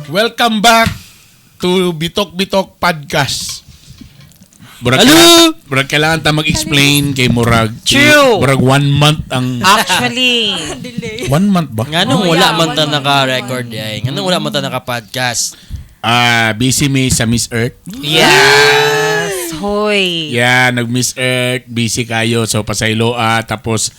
Welcome back to Bitok Bitok Podcast. Murag, Hello! Murag kailangan ta mag-explain kay murag True. Murag 1 month ang Actually, Delay. 1 month ba? Nganong Oh, wala yeah, man ta 1 month, naka-record ay. Nganong wala man ta naka-podcast. Ah, busy mi sa Miss Earth. Yes. Hoy. Yeah, nag Miss Earth, busy kayo. So pasayloa, tapos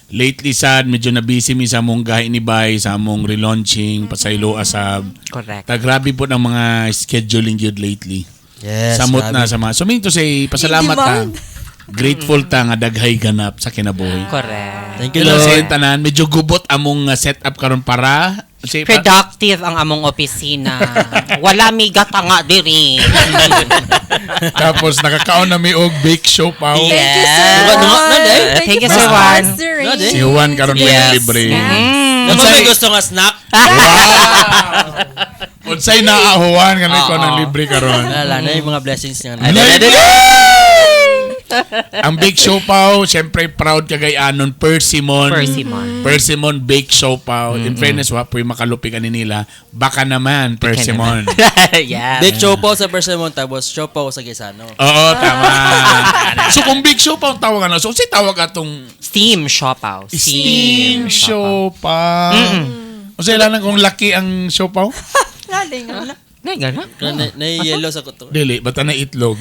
lately sad medyo na busy mi sa among gahi ni Bay, sa among relaunching, pasayloa sa Correct. Ta grabe po ng mga scheduling gyud lately. Yes. Samot grabe. na sa mga. So meaning to say, pasalamat ta. In demand. Grateful ta nga daghay ganap sa kinabuhi. Correct. Thank you, Hello sa Lord. tanan, medyo gubot among setup karon para say, Productive ang among opisina. Wala mi gatanga diri. Tapos nakakaon na mi og bake show pa. Yes. Thank you, Sir Duga, duga, Juan. na, day. Thank you, for Sir Juan. sponsoring. Na, day. Si Juan karon may libre. Ano Unsay- may gusto nga snack? Wow. Unsay naa Juan nga ikaw Oo. nang libre karon? Wala na yung mga blessings nga. Ang Bake Show Pao, syempre proud kagay-anon Persimmon. Persimmon. Persimmon Bake Show Pao. In fairness, wa po'y makalupi kani nila. Baka naman, Persimmon. Yes. Big chopo sa Persimmon tapos chopo sa Gisano. Oo, tama. So kung Bake Show Pao ang tawag ano, so si tawag atong Steam Siopaw. Steam Show Pao. O sa ilan kung laki ang show pao? Laling, wala. Nay, gana. Na yellow sa kuto. Dili, bata na itlog.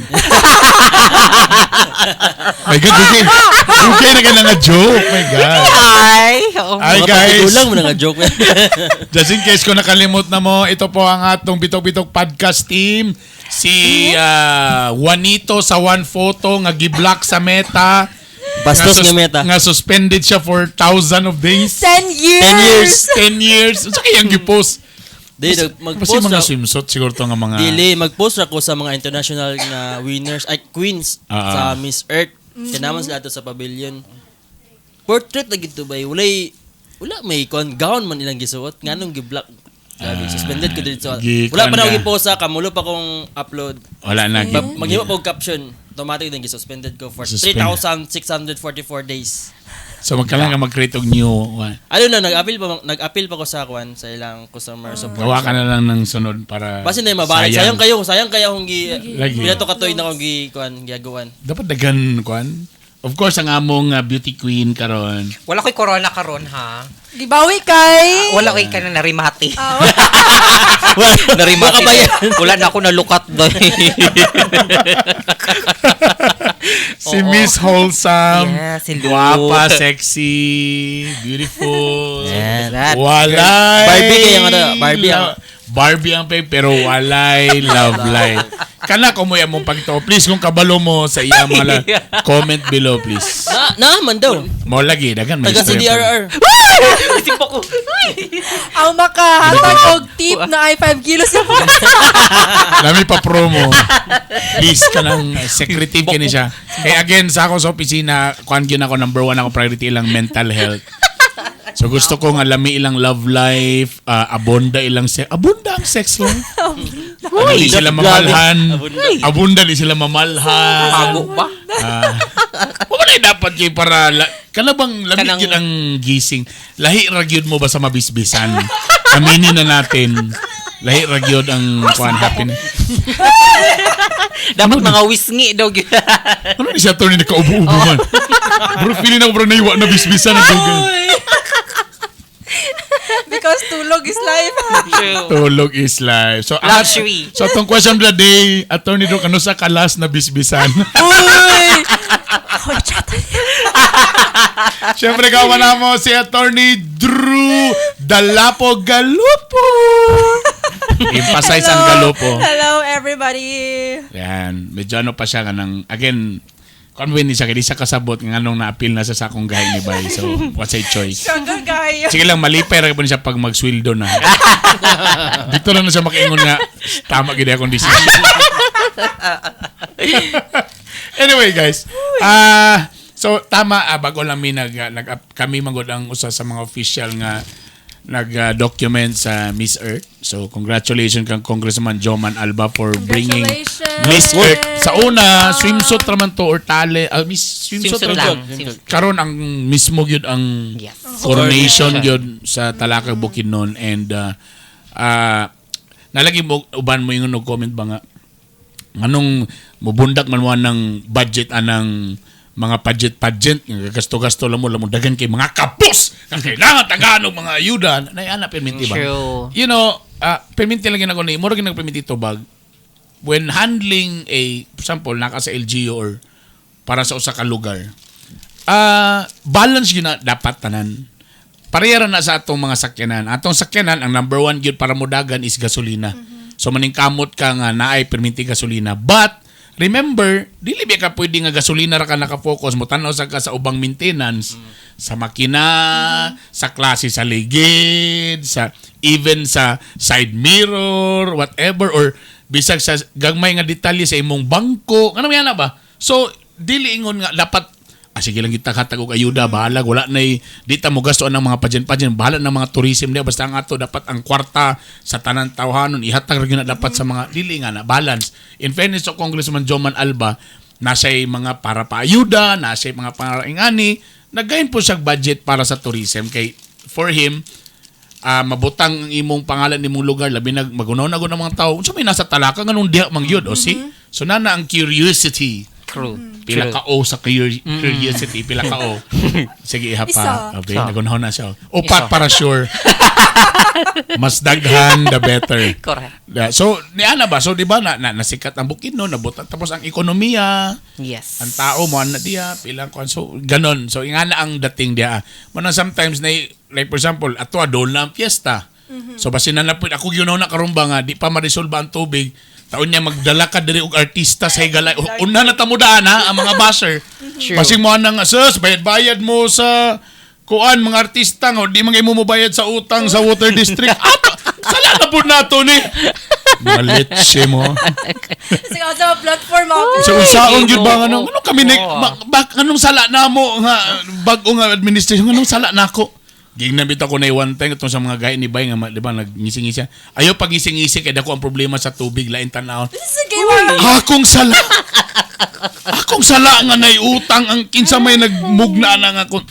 My God, okay. Okay na ka na nga joke. My God. Ay, oo. Ay, Mga guys. patigulang mo na nga joke. Just in case kung nakalimot na mo, ito po ang atong Bitok Bitok Podcast team. Si Juanito sa One Photo nga giblock sa Meta. Bastos nga Meta. Nga suspended siya for thousand of days. 10 years! 10 years. 10 years. Sa kayang gipost? Di, Kasi mag-post mga ra- swimsuit siguro to nga mga... Dili, mag-post ra ko sa mga international na winners, ay queens sa Miss Earth. Kaya sila ato sa pavilion. Portrait na gito ba? Walay, wala may kon gown man ilang gisuot. Nganong giblock. Grabe, suspended ko dito. Wala pa na ka. akong gipost sa kamulo pa kong upload. Wala na. Maghimo pa og caption. Automatic din gisuspended ko for Suspend. 3,644 days. So magkailangan ka mag-create og new one. I don't know, nag-appeal pa ko sa kwan sa ilang customer support. Gawa ka na lang ng sunod para Basin na yung mabalik. Sayang kayo, sayang kayo akong gi Lagi. pila to katoy na akong gi kuan giagawan. Dapat dagan kwan. Of course, ang among beauty queen karon. Wala ko'y corona karon ha. Gibawi kay. Wala ko'y kanang narimati. Wala Narimati. Baka ba yan? Wala na ako nalukat doy. Si Oo. Miss Wholesome. Yes, si Lu. Guwapa, sexy, beautiful. Yes. Walay. Barbie kaya nga na, Barbie ang- Barbie ang pay, pero walay love life. Kana ko mo mong pagto. Please, kung kabalo mo sa iya mga comment below, please. Na na man daw. Mo lagi, dagan may Taga sa istorya pa. DRR. Simpo ko. Ang makahatag og tip na ay 5 kilos yung Lami pa promo. Please ka ng secretive kini siya. Kaya again, sa ako sa opisina, kuan gyud ako number one ako priority ilang mental health. So gusto ko nga lami ilang love life, abunda ilang sex. Abunda ang sex life. Ano, di sila mamalhan. Abunda. Abunda di sila mamalhan. Tago ba? Ah. Wala na dapat kay para kana bang lami gyud ang gising. Lahi ra gyud mo ba sa mabisbisan? Aminin na natin. Lahi ra gyud ang kuan happiness. Dapat mga wisngi daw gyud. Ano ni siya attorney nakaubo-ubo man? Bro, feeling ako bro naiwa na bisbisan ang dugan. Because tulog is life. Tulog is life. So, Luxury. So, atong question of the day, Attorney Drew, kano sa kalas na bisbisan? Uy! Hoy, chat. Siyempre, kawa na mo si Attorney Drew Dalapo Galupo. Emphasize ang Galupo. Hello, everybody. Yan. Medyo ano pa siya nga ng, again, convene siya, kaya di siya kasabot ng anong na-appeal na sa sakong gahi ni Bay. So, what's a choice? Struggle kayo. Sige lang, malipay ra po siya pag magsweldo na. Dito lang na siya makaingon nga, tama gid akong decision. Anyway, guys. Ah, so tama bago lang mi nag, nag kami manggod ang usa sa mga official nga nag-document sa Miss Earth. So congratulations kang Congressman Joman Alba for bringing Congratulations! Miss Earth. Sa una, swimsuit raman to or tale, Miss swimsuit, Swimsuit ra lang. to. Swimsuit. Karon ang mismo gyud ang coronation gyud sa Talakag Bukidnon and nalagi mo uban mo yung comment ba nga anong mubundak man mo ng budget anang mga pageant-pageant nga gasto-gasto lang mo lang mo dagan kay mga kapos nga kailangan tagaan og mga ayuda na ana perminti ba? True. Perminti lang gina ko ni mura gyud perminti tubag when handling a, for example, naka sa LGU or para sa usa ka lugar, balance yun na dapat tanan. Pareha ra na sa atong mga sakyanan. Atong sakyanan, ang number one gyud para modagan is gasolina. So maningkamot ka nga naay perminti gasolina. But remember, dili ba ka pwede nga gasolina ra ka nakafocus mo tan-aw sa ka sa ubang maintenance, sa makina, sa klase sa ligid, sa even sa side mirror, whatever, or bisag sa gagmay nga detalye sa imong bangko. Ano may ana ba? So dili ingon nga dapat sige lang kita hatag og ayuda, bahalag wala nay di ta mo gasto ang mga pageant-pageant, bahala ng mga tourism diya, basta ang ato dapat ang kwarta sa tanan tawhanon ihatag ra gyud na dapat sa mga dili nga na balance. In fairness to Congressman Joman Alba, nasa'y mga para paayuda, nasa'y mga para ingani, nagayon po siya budget para sa tourism kay for him mabutang ang imong pangalan nimong lugar, labi nag magunaw na gud ang mga tao unsa may nasa Talaka nganong diha man gyud o see. So nana ang curiosity. True. Pila True. ka o sa curiosity, pila ka o. Sige, iha pa. Isa. Okay, Isa. nagunaw na siya. Upat Isa. para sure. Mas daghan, the better. Correct. Yeah, so, niana ba? So, di ba, na nasikat ang Bukidnon, nabutan. Tapos ang ekonomiya, ang tao mo na diya, pilang kwan. So, ganon. So, ingana ang dating diya. Muna sometimes, na, like for example, ato adol na ang fiesta. So, basin na napit, ako yun na karon ba nga, di pa ma-resolve ang tubig. Taon niya magdala ka diri og artista sa higalay. Una na tamudaan ha, ang mga basher. True. Basing mo na nga, sus, bayad-bayad mo sa kuan mga artista nga di man kay mo mobayad sa utang sa water district. Ato, sala na po nato ni. Maletche mo. Sige, sa platform ako. Sa usaon gyud ba oo. anong ano kami ni Oo. anong sala namo nga bag-o nga administration, anong sala nako? Gingnan bitaw ko na one time itong sa mga gay ni Bay nga di ba nagngisi-ngisi. Ayaw pag ngisi-ngisi kay dako ang problema sa tubig lain tan-awon. Sige, wala. Akong sala. Akong sala nga nay utang ang kinsa may nagmugna na nga kon.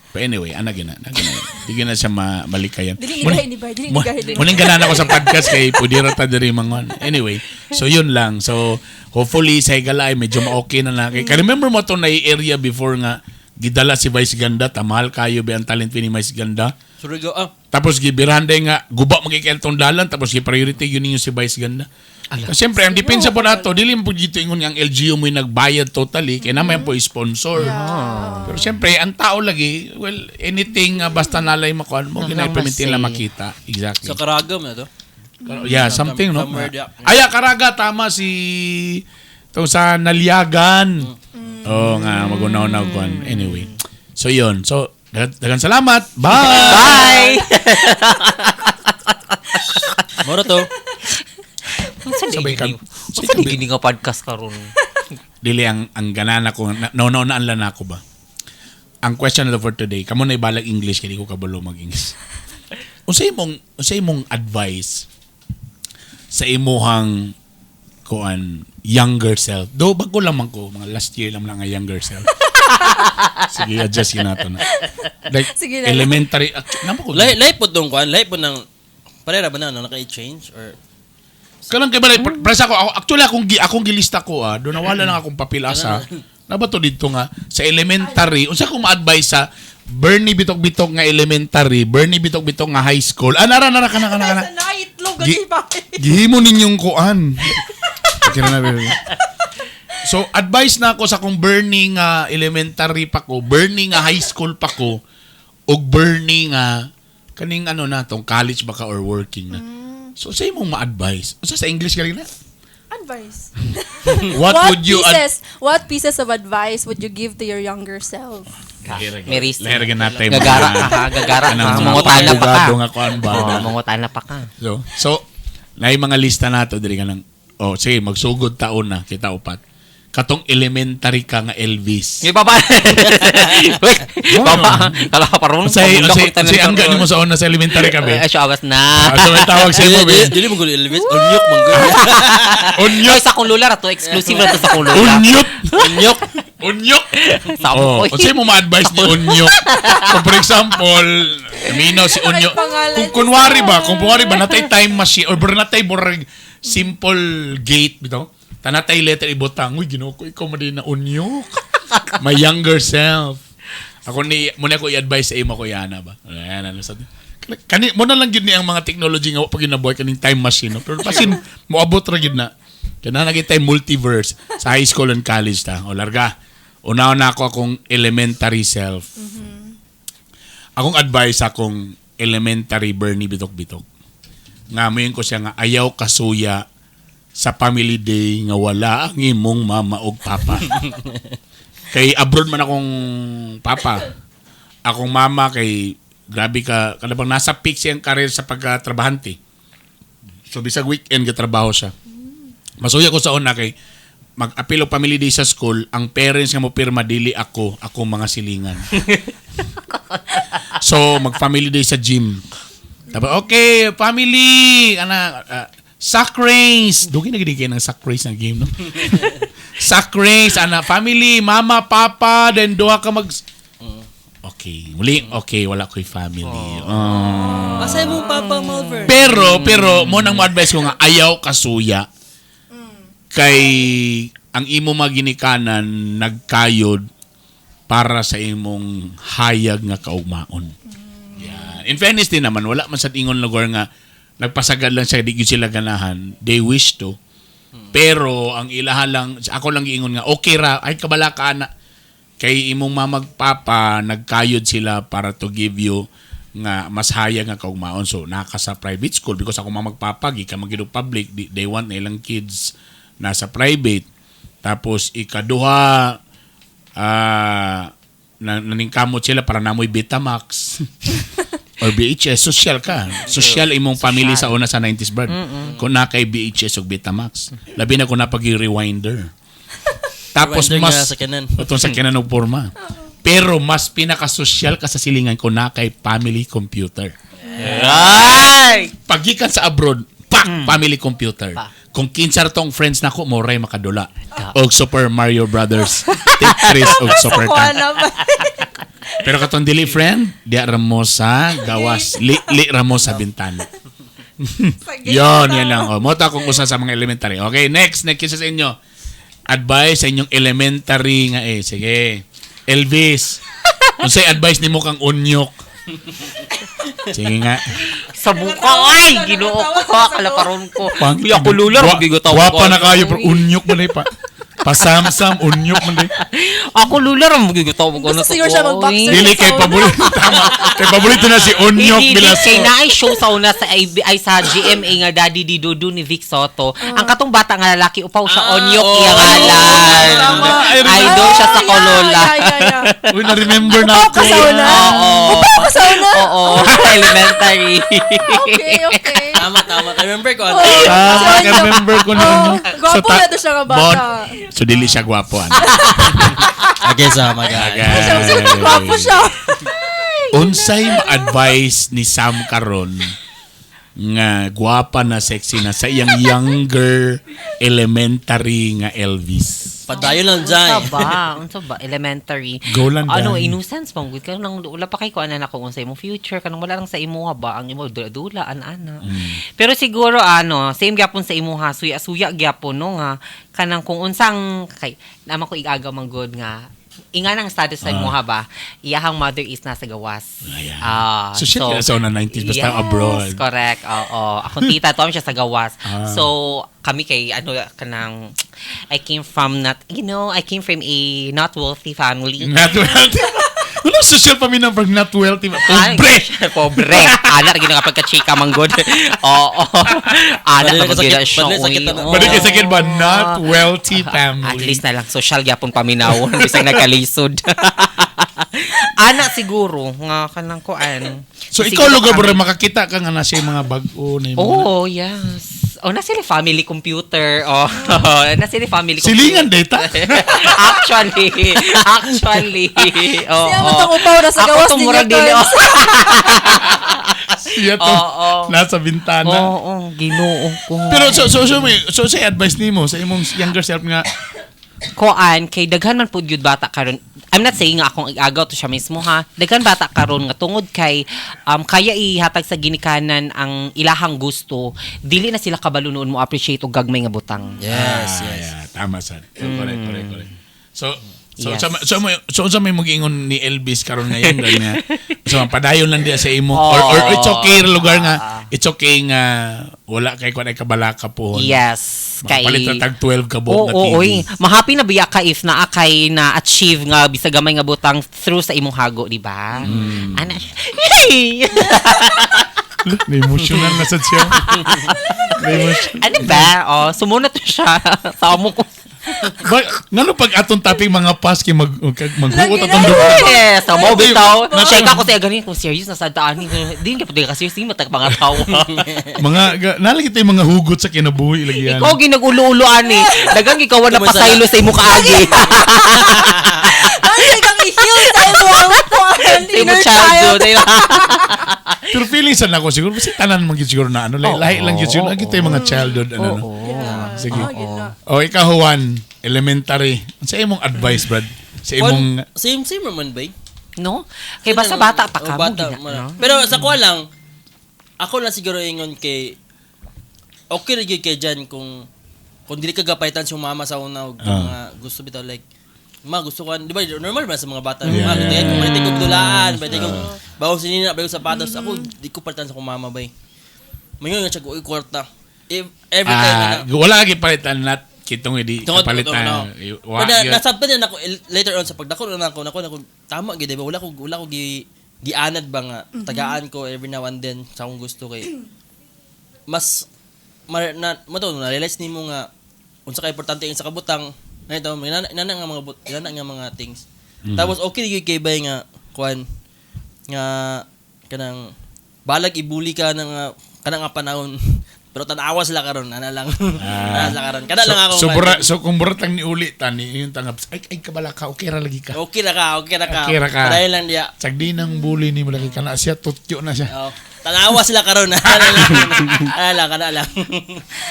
But anyway, ana gina, ana gina. Di gina siya malikayan. Dili ni gahi ni Bay, dili ni gahi ni Bay. Muning ganan ako sa podcast kay pwede ra ta diri mangon. Anyway, so yun lang. So hopefully sa higala ay medyo ma-okay na na. Kay remember mo to na area before nga gidala si Vice Ganda, tamahal kayo ba ang talent ni Vice Ganda. Surigao Tapos gibirahan day nga guba magkikentong dalan tapos gi-priority yun ninyo si Vice Ganda. Kasi siyempre ang depensa po nato dili mo po dito ingon nga ang LGU mo yung nagbayad totally kay naman po sponsor. Pero siyempre ang tao lagi, well, anything basta nalay makuan mo ginay-permit nila makita. Exactly. Sa Karagam na to. Yeah, something no. Somewhere there. Ay, Caraga tama si itong sa Naliagan. Oo nga magunaw na kuan. Anyway. So yun. So daghang salamat. Bye. Bye! Moro to. Sabay ka- Unsa di gini nga podcast karon? Dili ang ganana ko no no naan lang ako ba. Ang question na for today, kamo na ibalag English kay di ko kabalo mag-English. Unsay imong advice sa imuhang kuan younger self? Do bago lang man ko mga last year lang lang ang younger self. Sige, adjust yun nato na. Like, Sige na. elementary, actually, napa ko. Lay lay po dong kuan, lay po ng parera ba na no naka-change or Kanang kay balay, presa ko, ako, actually, akong gilista ko, doon nawala lang akong papel asa. Nabato dito nga, sa elementary, unsa kong ma-advise sa Bernie Bitok-Bitok nga elementary, Bernie Bitok-Bitok nga high school. Ah, nara, nara, kana, kana, kana. Sa naitlog ang iba. Gihimo ninyong kuan. Kira na, baby. So, advice na ako sa kong Bernie nga elementary pa ko, Bernie nga high school pa ko, ug Bernie nga kaning ano na tong college baka or working na. So, sa imong ma-advise? Unsa sa English kanina? Advice. What, would you What pieces of advice would you give to your younger self? Meris. Lahir natin. Gagara ka ha, gagara ka. Anong mga Mangutana pa ka. abogado nga kuan ba? Oo, mangutana pa ka. So, na mga lista nato diri ka lang. Oh, sige, magsugod taon na kita upat. Katong elementary ka nga Elvis. May baba. Wait, baba. Kala ka parang Say, say, say, ang gani mo sa una sa elementary ka, be. Ay, siya awas na. Ah, so may tawag sa imo, be. Dili mo gud Elvis, unyok man gud. Unyok. Ay, sa akong lula ra to. Exclusive ra to sa akong lula. Unyok. Unyok. Unyok. Sa Oh, ako. unsay mo ma-advise ni Unyok? Kung for example, Mino si Unyok. Ay, pangalan Kung kunwari ba natay time machine or bro natay murag simple gate bitaw. Tanatay letter ibutang, uy Ginoo ko ikaw man din na Unyok. My younger self. Ako ni mo na ko i-advise sa imo ko yana ba. Ayan ano sa kani mo na lang gyud ni ang mga technology nga wa pa gyud nabuhay kaning time machine no? Pero basin moabot ra gyud na. Kana na gyud tay multiverse sa high school and college ta. O larga. Una na ako akong elementary self. Akong advice akong elementary Bernie Bitok-Bitok. Nga moingon ko siya nga ayaw kasuya sa family day nga wala ang imong mama og papa. Kay abroad man akong papa. Akong mama kay grabe ka kanabang nasa peak siyang career sa pagkatrabahante. So bisag weekend gatrabaho siya. Masuya ko sa una kay mag-apil og family day sa school, ang parents nga mo pirma dili ako, ako mga silingan. So mag family day sa gym. Tapos okay, family, ana sack race. Dugi na gid kay ng sack race ng game no. Sack race ana family, mama, papa, then duha ka mag. Okay, muli okay, wala ko'y family. Oh. Asay mo Papa Malver. Pero mo nang mo-advise ko nga ayaw kasuya. Kay ang imo maginikanan nagkayod para sa imong hayag nga kaugmaon. Yan. In fairness din naman, wala man sa ingon lugar nga nagpasagad lang siya, di gyud sila ganahan. They wish to. Pero ang ilaha lang, ako lang giingon nga, okay ra, ay kabala ka ana. Kay imong mamagpapa, nagkayod sila para to give you nga mas hayag nga kaugmaon. So, naka sa private school because ako mamagpapa, gikan man gyud og public, they want na ilang kids nasa private. Tapos ikaduha, naningkamot sila para namoy Betamax or VHS. Social ka. Social imong family sa una sa 90s, Brad. Kung na kay VHS o Betamax. Labi na kung napag rewinder. Tapos Rewinder mas nga sa kanan. Itong sa kanan og porma. Pero mas pinaka-social ka sa silingan kung na kay family computer. Ay! Paggikan sa abroad, pak, family computer. Pa. Kung kinsa ra tong friends nako mo ray makadula. Og Super Mario Brothers, Tetris og Super Kuha Tank. naman. Pero katong dili friend, di ra mo sa gawas, li, li ra mo sa bintana. Sa gate Yon, na. yan lang. O, mo ta kung usa sa mga elementary. Okay, next, next kinsa sa inyo. Advice sa inyong elementary nga eh. Sige. Elvis. Unsay advice nimo kang unyok? Sige nga. Sa buka, ay! Ginoo ko, kalaparon ko. Pang- Uy, ako lula, magigataw ko. Wapa na kayo, pero unyok man eh pa. Pasamsam, unyok man eh. Ako lula, magigataw ko Gusto na to. siguro siya mag-boxer. Dili kay paborito. Tama. Kay paborito na si Unyok Hindi, Velasco. kay naay show sa una sa IB, ay sa GMA nga Daddy Di Dudu ni Vic Sotto. Ang katong bata nga lalaki upaw siya Onyok oo. iya ngalan. Tama, I remember. Idol siya sa Oh, yeah, Kolola. Yeah. Uy, na-remember na Upaw ako. ka sa una. Oo. Upaw ka sa una. Oo, elementary. Okay. Tama, tama. I remember ko. Oh. Tama, Si Onyok. remember ko na. Oh, Onyok. gwapo na to siya nga bata. So, dili siya gwapo. Ano? Okay, sama ka. Okay. Gwapo siya. Unsay ma-advise ni Sam karon nga gwapa na sexy na sa iyang younger elementary nga Elvis? Padayon lang Unsa dyan. ba? Unsa ba? Elementary. Go lang, Ano, Dan. innocence pang good. Kanang wala pa kay ko ana na kung unsa imong future kanang wala lang sa imuha ba ang imo dula-dula an ana. Pero siguro ano, same gyapon sa imuha, suya-suya gyapon no nga kanang kung unsang kay naman ko igagaw man good nga inga nang status sa imuha ba iyahang mother is nasa gawas. Ayan. Ah, So, shit, sa una 90s, basta yes, abroad. Correct. Oo. Akong tita to siya sa gawas. Ah. So kami kay ano kanang I came from not you know, I came from a not wealthy family. Not wealthy. Wala social pa minang pag not wealthy. Ah, Pobre! Pobre. Ana ra gid nga pagka-chika man gud. Oo. Ana Badali ra gud kasakit- na siya. badali sakit uy. na- Oo. Balik kay sakit ba? Not wealthy family. At least na lang social gyapon paminaw bisag nagkalisod. Ana siguro nga kanang kuan. So ikaw Siguro lugar bro kami- makakita ka nga na siya yung mga bag-o na yung mga Oh, yes. Oh, na sila family computer. Oh, na sila family computer. Silingan data. Actually, actually. Oo. Siya mo tong upaw na sa Ako gawas tong ninyo, murag dili. Tons. Siya to. Oo. Nasa bintana. Oo, Ginoo ko. Pero so say advice nimo sa imong younger self nga Koan kay daghan man pud gyud bata karon. I'm not saying nga akong igagaw to siya mismo ha. Daghan bata karon nga tungod kay kaya ihatag sa ginikanan ang ilahang gusto, dili na sila kabalo noon mo appreciate og gagmay nga butang. Yes, Ah, yes. yeah, tama sad. So, correct, correct, correct. So Yes. so sa may mag-ingon ni Elvis karon ngayon nga. So padayon lang diya sa imo Oo. or it's okay lugar nga it's okay nga wala kay kuan ay kabalaka po. Yes, kay Makapalit na tag 12 ka buok Oo, na TV. oy, mahappy na biya ka if naa kay na achieve nga bisag gamay nga butang through sa imong hago, di ba? Ana. Na-emotional na sad siya. Na-emotional. Ano ba? Oh, sumunod to siya sa amo ko. Ba, ngano pag atong topic mga past kay maghuot Lagi atong na. dugo. Yes, sa mo bitaw. Not- Check ako sa ganin kung serious na sa daan. Di ka pwede ka serious, di matag mga tawa. Mga nalagi tayo mga hugot sa kinabuhi lagi yan. Ikaw ginagulo-ulo ani. Dagang ikaw na Kumusta pasaylo sa imo kaagi. Ang kang i-heal sa imo ang kuan, Sa imo inner childhood. child. Di ba? Pero feeling sa nako siguro kasi tanan man gyud siguro na ano lahi, Oo. lahi lang gyud siguro ang kita yung mga childhood ano no. Oo. Yeah. Sige. Oh, yun na. O ikaw Juan, elementary. Unsa imong advice Brad? Sa imong Same, same naman ba? No? Kay basta bata pa ka Oh, mo bata, gina. man. No? Pero sa kuha lang, ako lang siguro ingon kay okay ra gyud kay Jan kung dili ka gapaitan si mama sa una og mga gusto bitaw like ma gusto ko di ba normal ba sa mga bata Yeah, ma yeah, yeah, yeah. kung yeah, kog dulaan pwede kog bawang sinina pwede kog sapatos ako di ko palitan sa akong mama bay mayon nga siya ko kwarta if every time ah, na wala ka palitan not kitong hindi Tungod kapalitan. no. Wa Pero na, gyud. nasabtan na ako later on sa pagdako na ako nako nako tama gyud diba wala ko gi gianad ba nga tagaan ko every now and then sa akong gusto kay mas ma, na mo to na realize nimo nga unsa ka importante ang sa kabutang ngayon inana, inana nga mga inana nga mga things. Tapos okay gyud kay bay nga kuan nga kanang balag ibuli ka ng kanang nga panahon pero tan-awa sila karon ana lang. Ana sila karon kada So, lang ako so, bura, so kung burat lang ni uli tani yung tangap ay kabala ka okay ra lagi ka. Okay ra ka, okay ra ka. Okay ra ka. Padayon lang diya. Sagdi nang bully ni mo lagi ka na siya tutyo na siya. Oh, tanawa sila karon. Ana lang. Ana lang, kana lang.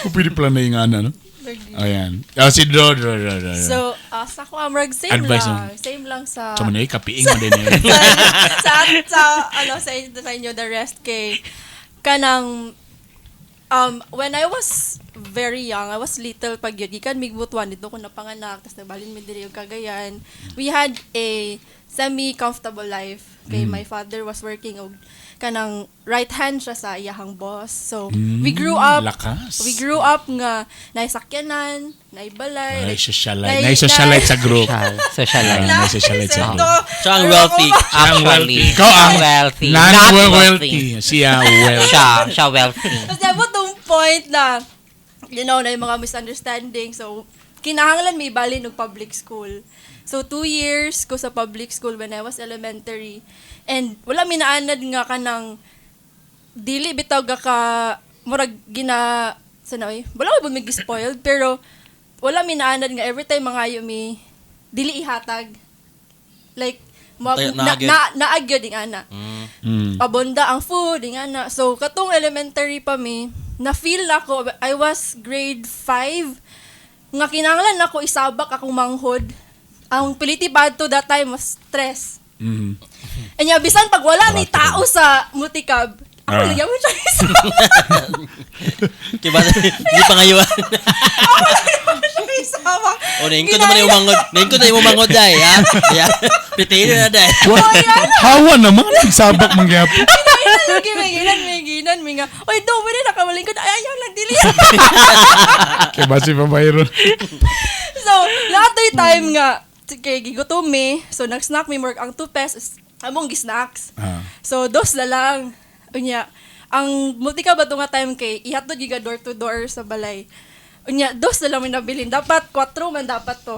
Kung pwede pala na yung ana no. Ayan. Oh, si Dro, Dro, Dro, Dro. So, sa ako, murag same Advice lang. Same lang sa... Sa man kapiing mo din eh. sa, sa, ano, sa inyo, the rest kay, kanang, when I was very young, I was little pag yun, gikan migbutuan, dito ko napanganak, tapos nagbalin mi diri og Cagayan. We had a semi-comfortable life. Kay my father was working og kanang right hand siya sa iyahang boss. So, we grew up Lakas. We grew up nga naisakyanan, naibalay. Ay, socialite. Nay socialite sa group. Socialite. Ah, nay socialite sa group. Siya ang wealthy. Siya ang Actually, wealthy. Ikaw ang wealthy. Not Non-wealthy. Siya wealthy. Siya wealthy. Tapos nabot tong point na, na yung mga misunderstanding. So, kinahanglan may balin og public school. So, 2 years ko sa public school when I was elementary. And wala minaanad nga kanang dili bitaw ga ka murag gina sa oy wala ko ba spoiled pero wala minaanad nga every time mangayo mi dili ihatag like mo Tayo, na, naagid. na, naagyod ing ana. Abonda ang food ing ana. So katong elementary pa mi, na feel nako I was grade 5 nga kinahanglan nako isabak akong manghod. Ang piliti to that time was stress. And ya bisan pag wala ni tao sa multicab, ako lagi mo siya isabak. Kay ba di pa ngayon. Ako lagi mo siya isabak. O naingkod naman yung mangod. Naingkod na yung mangod dai, ha. Yeah. Pitihin na dai. Hawa naman. Nagsabak mangyapon. Kinainan lagi may ginan may ginan may nga. Oy do pwede nakawaling ko. Ay ayaw lang dili. Kaya ba si Pabayron? So, lahat to'y time nga kay gigutom mi. So nag-snack mi work ang 2 pesos among gi-snacks. So dos na lang. Unya, ang multi ka ba nga time kay ihatod giga door to door sa balay. Unya, dos na lang may nabilin. Dapat 4 man dapat to.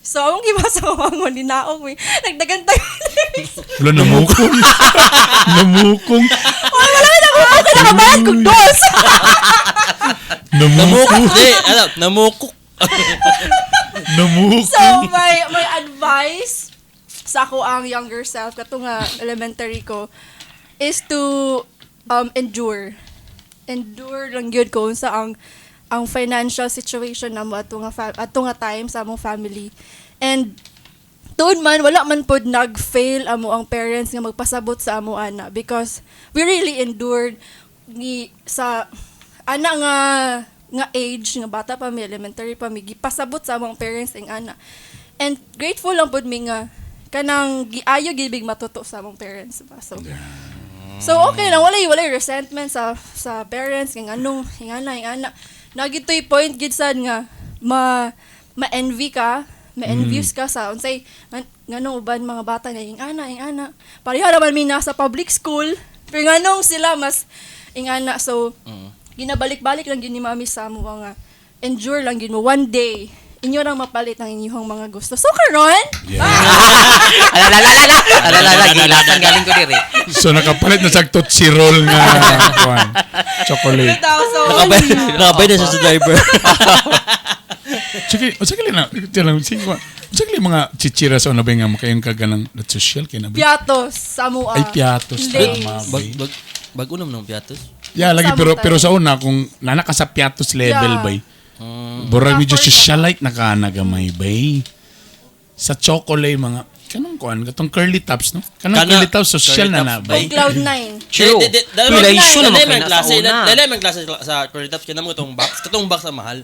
So, among gibasa ko ang ninaong mi. Nagdagan tayo. Wala, namukong. Namukong. Wala na ako. Ako nakabayad kong dos. Namukok. Namukok. Di, ano, namukok. Namukok. So my advice sa ako ang younger self kato nga elementary ko is to endure. Endure lang gyud ko unsa ang financial situation namo ato nga time sa among family. And tuod man wala man pod nag-fail amo ang parents nga magpasabot sa amo ana because we really endured ni sa ana nga nga age nga bata pa mi, elementary pa mi, gipasabot sa among parents ing ana, and grateful lang pod mi nga kanang giayo gibig matuto sa among parents ba. So okay lang, walay resentment sa parents nga nganong ingana ingana nagitoy point gid sad nga ma ma-envy ka, ma-envious ka sa unsay nganong uban mga bata na ing ana ing ana, pareha naman mi nasa public school pero nganong sila mas ingana. So ginabalik-balik lang gyud ni mami sa amo nga endure lang gyud mo, one day inyo lang mapalit ang inyong mga gusto. So karon Alalalala! Alalalala, gilasan galing ko diri. So nakapalit na sa Tootsie Roll nga kuan, chocolate. Bitaw, so Nakabay na siya sa driver. Sige, sige na. Tiyan lang, sige. Sige mga chichira sa una ba nga makayong kaganang social kay na ba? Piatos sa amo. Ay, piatos, Lays. tama. Bag, bago naman ng piatos. Yeah, lagi Sa pero amo pero tayo. sa una kung nana ka sa piatos level Yeah. bay. Burag medyo Effort na. socialite na ka na gamay bay. Sa chocolate mga kanang kuan katong curly tops, no? Kanang Kana- curly tops social curly na na tops, bay. O cloud nine. True. Relation naman kayo na sa una. Dali man klase sa curly tops kaya namo itong box. Katong box ang mahal.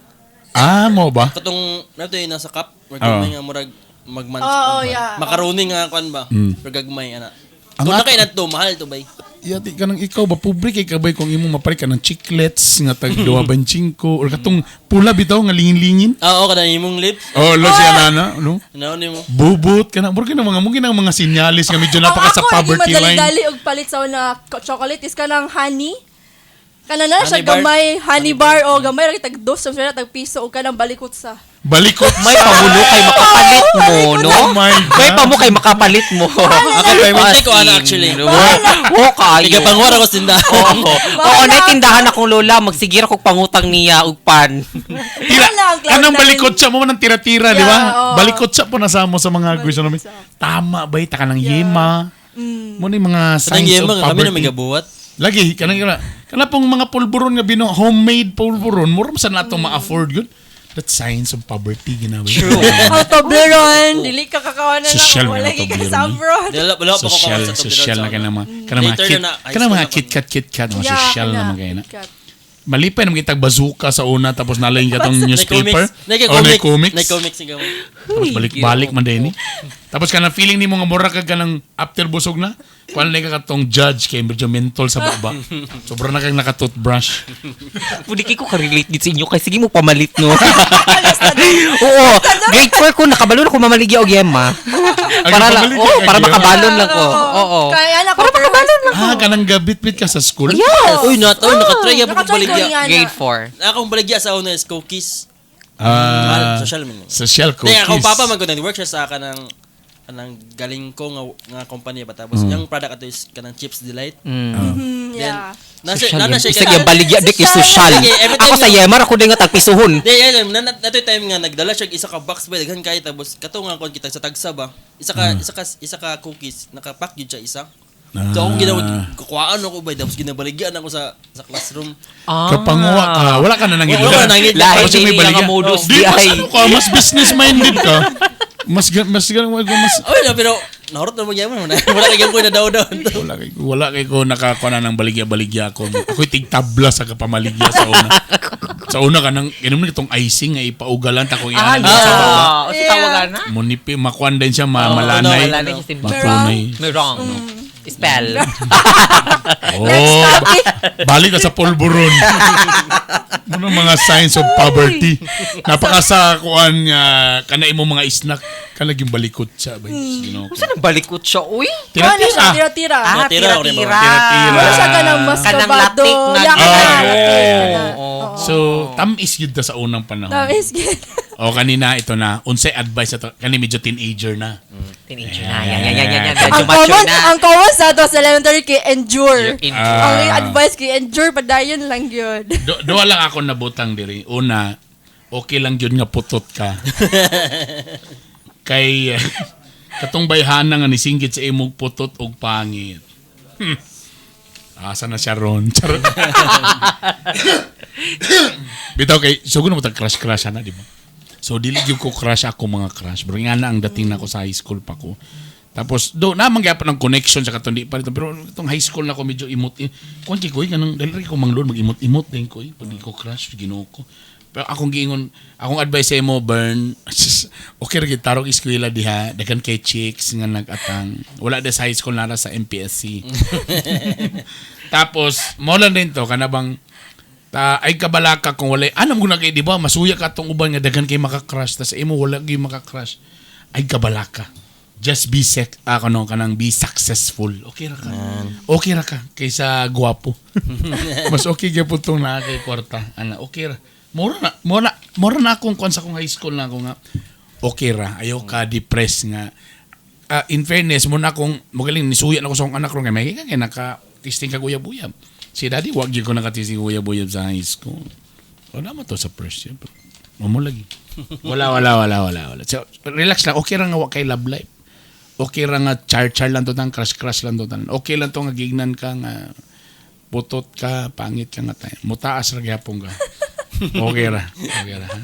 Ah, mo ba? Katong nato yung nasa cup or Oo. gamay nga murag magman. Oo, yeah. Macaroni nga kuan ba? Pero gagmay ana. Ang Kung na ato- kay nadto mahal to bay. Yati kanang ikaw ba pobre kay kabay kung imong mapalit ka ng chiclets nga tag 2.25 or katong pula bitaw nga lingin-lingin. Ah, oo kada imong lips. Oh, lo siya nana, no? Ano nimo? Bubot kana murag na mga mungkin ang mga sinyalis nga medyo napaka sa Ang ako, poverty lagi line. madali-dali og palit sa una chocolate is kanang honey. Kana na siya Honey bar? gamay, honey bar o gamay ra tag dos sa tag piso og kanang balikot sa. Balikot May pamulo kay makapalit mo, no? Oh my God. May pamu kay makapalit mo. Ako, permanente ko, ana, actually. Oo, kayo. Igapangwar ako sa tindahan. Oo. Oo, na tindahan akong lola, magsigir ako pangutang niya og pan. Tira, Wala, ang cloud kanang nine. balikot siya mo ng tira-tira, di ba? Yeah, oo. Balikot siya po nasamo sa mga gusto namin. Tama ba ta kanang yema. Mo ni mga Sa signs yema of nga kami na may poverty. gabuhat. Lagi kanang kana kana pong mga pulburon nga bino homemade pulburon, mura man sa nato ma-afford yun. That's signs of poverty ginawa. True. Ang Toblerone, dili ka kakawa na lang. Social Wala nga ka Toblerone. sa abroad. Wala wala pa ko Social, sa social na kana mga kana mga Later kit, na na, high kana school mga na KitKat KitKat, mga Yeah, social kana, na mga kaya na. KitKat. Malipay naman kitag bazooka sa una tapos nalain ka tong newspaper. Nag-comics. O nag-comics. Nag-comics nga mo. Tapos balik-balik man din eh. Tapos kana feeling nimo nga mura ka kanang after busog na. Kuan na ka katong judge kay medyo mentol sa baba. Sobra na kang naka-toothbrush. Pwede ko ka-relate gid sa inyo kay sige mo pamalit, no. Oo, grade 4 ko nakabalo na ko mamaligya og yema. Para lang, pamaligya oo, ka para og yema. makabalon lang ko. Oo. Oo. Kaya anak ko, Para makabalon lang ko. Ah, kanang gabit-bit ka sa school? Yes. Uy, not, uy, nakatry ako Nakatry ko baligya. yung ana. Grade 4. Akong baligya sa una is cookies. Ah, Social man. social cookies. Kaya akong papa man ko nag-work siya sa kanang kanang galing ko nga nga kumpanya ba tapos yung product ato is kanang Chips Delight. Yeah. Nasa Social na yan. siya Isang yung baligya dik is social. Sige, every time Ako sa na- yemar ako din nga tagpisuhon. Di, yan, na, na, natoy time nga nagdala siya og isa ka box ba daghan kay tapos kato nga kon kita sa tagsa ba. Isa ka cookies nakapack gyud siya isa. So akong ginawa kukuhaan ako ba tapos ginabaligyan ako sa classroom. Ah. Kapanguwa ka. Wala ka na nang Wala ka na nangidlo. Lahi Tapos yung may din niya baligya. nga modus Di, di mas ay. ano ka, mas business-minded ka. Mas Oy, na pero nahurot na magyaman wala wala kay ko na daw daw. Wala kay ko nakakuha na ng baligya-baligya ako. Ako'y tigtabla sa kapamaligya sa una. Sa una ka nang inom na itong icing nga ipaugalan ta kung Ah, iyan sa baba. yeah. O, sa tawagan na? Munipi, makuan din siya, malanay. Malanay siya si Matunay. Merong. Spell. Oh, balik ka sa pulburon. Muna mga signs of poverty. Napaka sa kuan nga kana imo mga snack kana yung balikot siya ba. You know. Saan ang balikot siya, uy? Ano siya, Tira-tira. tira-tira. Ah, Tira-tira, tira-tira. Tira-tira. Wala siya kanang Kanang mascabado. latik na Yeah, Ah, kana, yeah, latik yeah, kana. Oo. Oo. So, tamis yun ta sa unang panahon. Tamis gid. O kanina ito na, unsay advice ato kani medyo teenager na. Teenager na. Yan, yan, yan, yan, yan. Medyo Ang mature common, na. ang common sa ato sa elementary kay endure. Endure. Ang advice kay endure padayon lang yun. Duha lang ako nabutang diri. Una, okay lang yun nga putot ka. Kay katong bayhana nga nisinggit sa imong putot og pangit. Asa na siya ron? Charot. Bitaw kay so mo tag crush crush na, di ba? So dili gyud ko crush ako mga crush. Pero nga na ang dating nako sa high school pa ko. Tapos do na man gyapon ang connection sa katong di pa rito. Pero itong high school na ko medyo imot. Kuan kay ko kanang dali ko manglon mag-imot-imot din ko. Pag di ko crush Ginoo ko. Pero akong giingon, akong advice sa imo Bern, okay ra gyud tarong eskwela diha, daghan kay chicks nga nag-atang. Wala da sa high school nara sa MPSC. Tapos mo lang din to kanabang ta ay kabalaka kung wala anam ko na kay di ba masuya ka tong uban nga daghan kay maka-crush tas imo wala gyud maka-crush ay kabalaka just be sec kano kanang be successful, okay ra ka, okay ra ka kaysa gwapo. Mas okay gyud tong naa kay kwarta ana, okay ra. Mura na mura mura na akong kuan sa akong high school na ako nga okay ra, ayaw ka depressed nga. In fairness mo na akong magaling nisuya na ko sa akong anak ron kay may kay naka testing kag uyab-uyab. Si daddy wag gyud ko naka-testing uyab-uyab sa high school. Wala mo to sa first year. Pero mo lagi. Wala, wala, wala, wala, wala. So, relax lang. Okay ra nga wa kay love life. Okay ra nga char-char lang to tan, crush-crush lang to tan. Okay lang to nga gignan ka nga putot ka, pangit ka nga tayo. Mutaas ra gyapon ka. Okay ra. Okay ra. Ha?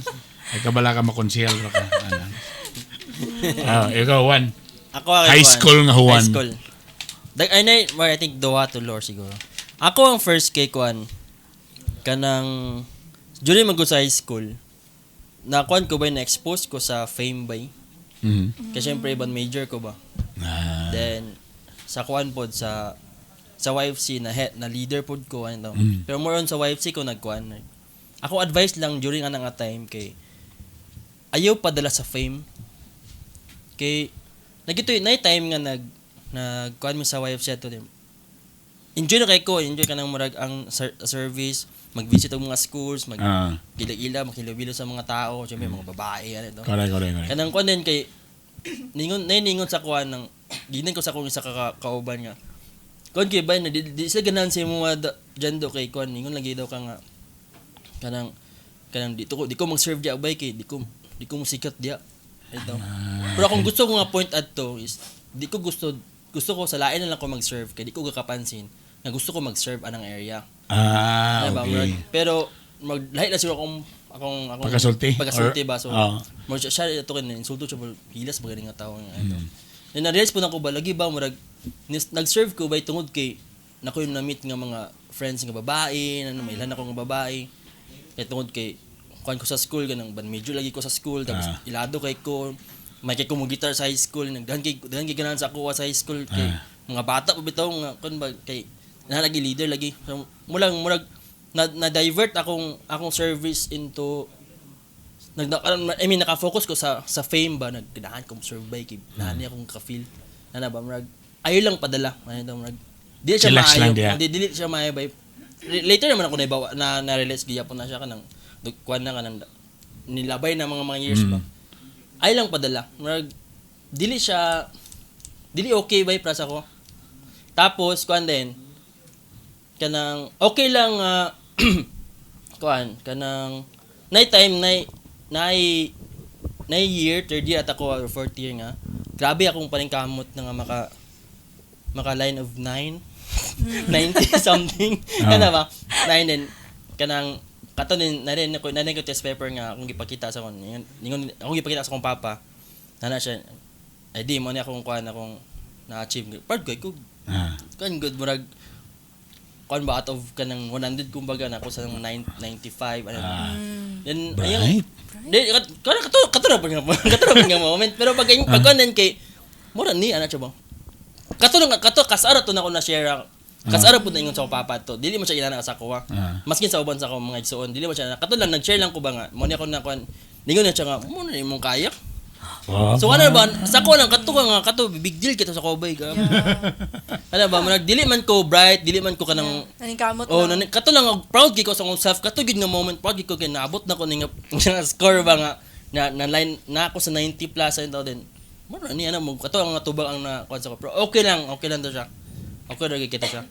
Ay kabala ka makonsehal ra ka. Ano. Ah, ikaw, Juan. Ako ang High school nga Juan. High school. Dag ay na, well, I think duha to lore siguro. Ako ang first kay kuan kanang during mag sa high school. Na kuan ko ba na expose ko sa fame ba? Kasi syempre ibang major ko ba. Then sa kuan pod sa YFC na head na leader pod ko ano. Pero more on sa YFC ko nagkuan. Ako advice lang during ana nga time kay ayaw padala sa fame. Kay nagito na time nga nag nagkuan mo sa YFC ato din. Enjoy na kay ko, enjoy ka ng murag ang service, mag-visit og mga schools, mag gila-gila, makilobilo sa mga tao, syempre mga babae ano to. Correct, correct, correct. Kanang kuan din kay ningon nay ningon sa kuan ng ginan ko sa akong isa ka kauban nga. Kuan kay ba na di sila ganahan sa imo dyan do kay kuan ningon lagi daw ka nga kanang kanang dito ko di ko mag-serve diya bay kay di ko mo sikat diya. Ito. Pero akong gusto ko nga point adto is di ko gusto ko sa lain na lang ko mag-serve kay di ko gakapansin nga gusto ko mag-serve anang area. Ah, Diba? okay. Pero maglahi lang siguro akong Pagkasulti? Pagkasulti ba so murag siya ito kay insulto siya hilas ba ganing nga tawo nga ito. Then na-realize po na ko ba lagi ba murag nag-serve ko ba tungod kay nako yung na-meet nga mga friends nga babae, na may ilan ako nga babae. Kay tungod kay kuan ko sa school ganang ban medyo lagi ko sa school tapos ilado kay ko may kay ko mo guitar sa high school nagdahan kay ganahan sa ako sa high school kay mga bata pa bitaw nga kun ba kay na lagi leader lagi so, mulang murag na divert akong service into I mean naka-focus ko sa fame ba nagdahan ko serve by kay nani akong ka-feel na ba murag ayo lang padala ano daw murag di siya maayo di siya maayo bay later naman ako naibawa na na-realize gyapon na siya kanang kuan na kanang nilabay na mga years ba ay lang padala murag dili siya dili okay bay pra sa ko. Tapos kuan din kanang okay lang kuan kanang night time nay year third year at ako or fourth year nga grabe akong paningkamot na nga maka line of 9 90 something kana ba 9 then kanang kato din na rin ko test paper nga akong gipakita sa akong ningon akong gipakita sa akong papa na siya ay di mo ni akong kuan akong na-achieve proud ko kuan good murag kuan ba out of kanang 100 kumbaga na ako sa 995 ano. Then Bright. Di kato kato ra pa nga moment pero pag kuan din kay mura ni ana siya ba kato lang kato kasara to na ako na share kasara pud na ingon sa akong papa to dili mo siya inana sa ako maskin sa uban sa akong mga igsuon dili mo siya kato lang nag-share lang ko ba nga mo ni ako na kuan ningon na siya nga mo na imong kaya. Wow. So ano ba, sa ko lang kato ka nga kato big deal kita sa kobay ka. Ano ba, manag dili man ko bright, dili man ko kanang Naningkamot Oh, lang. nani kato lang proud gid ko sa akong self. Kato gid nga moment proud gid ko kay naabot na ko ni nga, nga score ba nga na, na line na ako sa 90 plus ano din. Mura ni ano mo kato ang tubag ang na kuan sa ko. Pero okay lang to siya. Okay ra gid kita siya.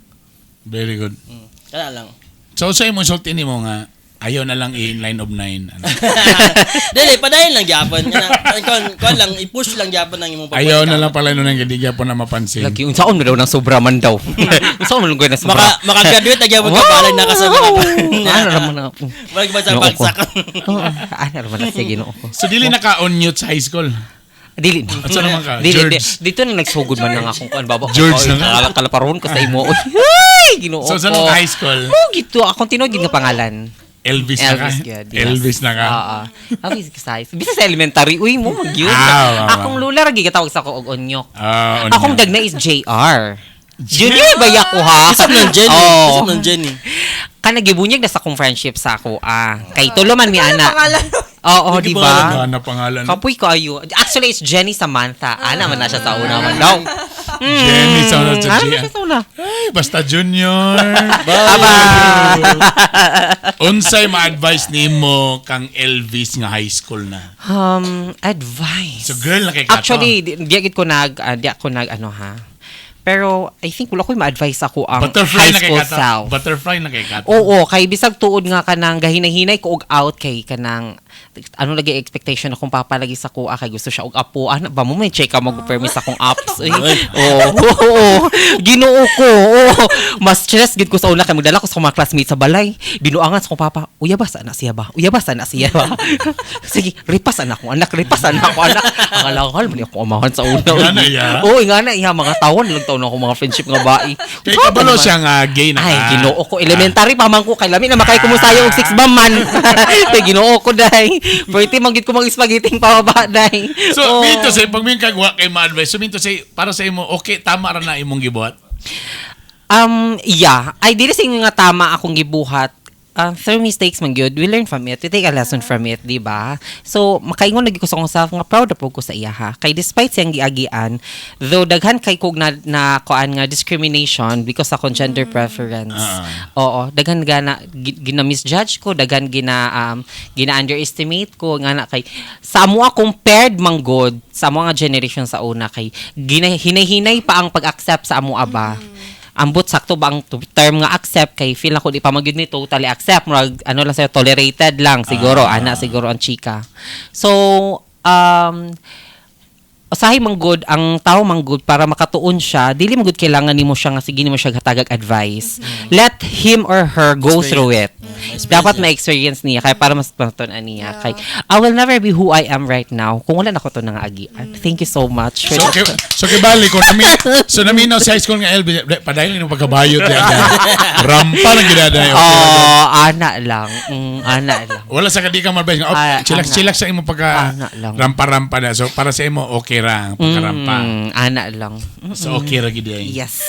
Very good. Kana lang. So sa imong sulti nimo nga ayaw na lang i-line of nine. Ano? Dili padayon lang gyapon. Kana kon kon lang i-push lang gyapon ang imong Ayaw na lang pala nun ang hindi gyapon na mapansin. Lagi unsaon mo daw ng sobra man daw. Unsaon mo lang ng sobra. Maka maka-graduate na gyapon ka palay na ka sa mga. Ano naman na. Wala ba sa Ginoo ko. bagsak. Oo, ano naman na siya Ginoo ko. So dili na ka on mute sa high school. Dili. At saan naman ka? Dili, George. dito na nagsugod man lang akong kuan baba. George na nga. Kalaparon ko sa imo. Ay, Ginoo So saan ko. ka high school? Mo gito akong tinuod gid nga pangalan. Elvis na ka. Elvis gyud. Yes. Elvis na ka. Oo. Elvis ka size. Bisa sa elementary, uy mo magyud. Ah, Akong lula ra gigatawag sa ako og onyok. Ah, on Akong mute. dagna is JR. Junior ba ya ko ha? Isap ng Jenny. Oo. Isap ng Jenny. Kana gibunyag na sa akong friendship sa ako ah. Kay tulo man mi Ano ana. pangalan? Oo, di ba? Ano pangalan? Kapoy ko ayo. Actually, it's Jenny Samantha. Ana man na siya sa una man daw. Jenny sa una sa Ana man G. siya sa una. Ay, basta junior. Aba. Unsay ma-advise nimo kang Elvis nga high school na? Advice. So girl na kay kato. Actually, di agad ko nag di ako nag ano ha. Pero I think wala ko'y ma-advise ako ang butterfly high na kay school kato. self. Butterfly na kay kato. Oo, kay bisag tuod nga kanang gahinahinay ko og out kay kanang ano lagi expectation akong papalagi sa kuha kay gusto siya og apo. Ano ba mo may check ka mag permit sa akong apps. Uy. Oo, oo. Ginoo ko. Oo. Mas stress gid ko sa una kay magdala ko sa akong mga classmates sa balay. Binuangan sa akong papa. Uya ba sa anak siya ba? Uya ba sa anak siya ba? Sige, ripas anak ko anak, ripas anak ko anak. Ang alangal man ako amahan sa una. Nga na iya. Oo, nga na iya mga tawon lang taon ako mga friendship nga bae. Kay kabalo siya nga gay na Ay, ka. Ginoo ko. Elementary pa man ko. Kay lami na makay kumusayo og six bomb man. Kay Ginoo ko, day. Pwede man gid ko mag spaghetti pababa, day. So, Oo. minto say, pag mingon kag wa kay ma-advise, so minto say, para sa imo, okay, tama ra na imong gibuhat. Yeah. Ay, dili sa nga tama akong gibuhat. Through mistakes man gyud, we learn from it. We take a lesson from it, di ba? So, makaingon lagi ko sa akong self nga proud na po ko sa iya ha. Kay despite siyang giagian, though daghan kay kog na kuan nga discrimination because akong gender preference. Oo, daghan gana gina misjudge ko, daghan gina underestimate ko nga na kay sa amo compared man god sa amo nga generation sa una kay gina, hinay-hinay pa ang pag-accept sa amo aba. Ambot sakto ba ang term nga accept kay feel ako di pa magyud ni totally accept, murag ano lang sa'yo, tolerated lang siguro, ana siguro ang chika. So usahay man good ang tao man good para makatuon siya, dili man good kailangan nimo siya nga sige nimo siya hatagag advice. Let him or her go through it. Experience Dapat niya. ma-experience niya kay para mas matuon niya kay I will never be who I am right now kung wala na ko to nang agian. Thank you so much for So, kay, so kay bali ko nami, so naminaw sa high school nga Elvis, padayon ni pagkabayot di. Rampa lang ginaday. Okay. Oh, ana lang. Ana lang. Wala sa kadi ka ma-advise nga, oh, Ah, chillax ana. chillax sa imo pagka Ana lang. rampa-rampa na. So para sa imo okay ra ang pagkarampa. Ana lang. So okay ra gid ay. Yes.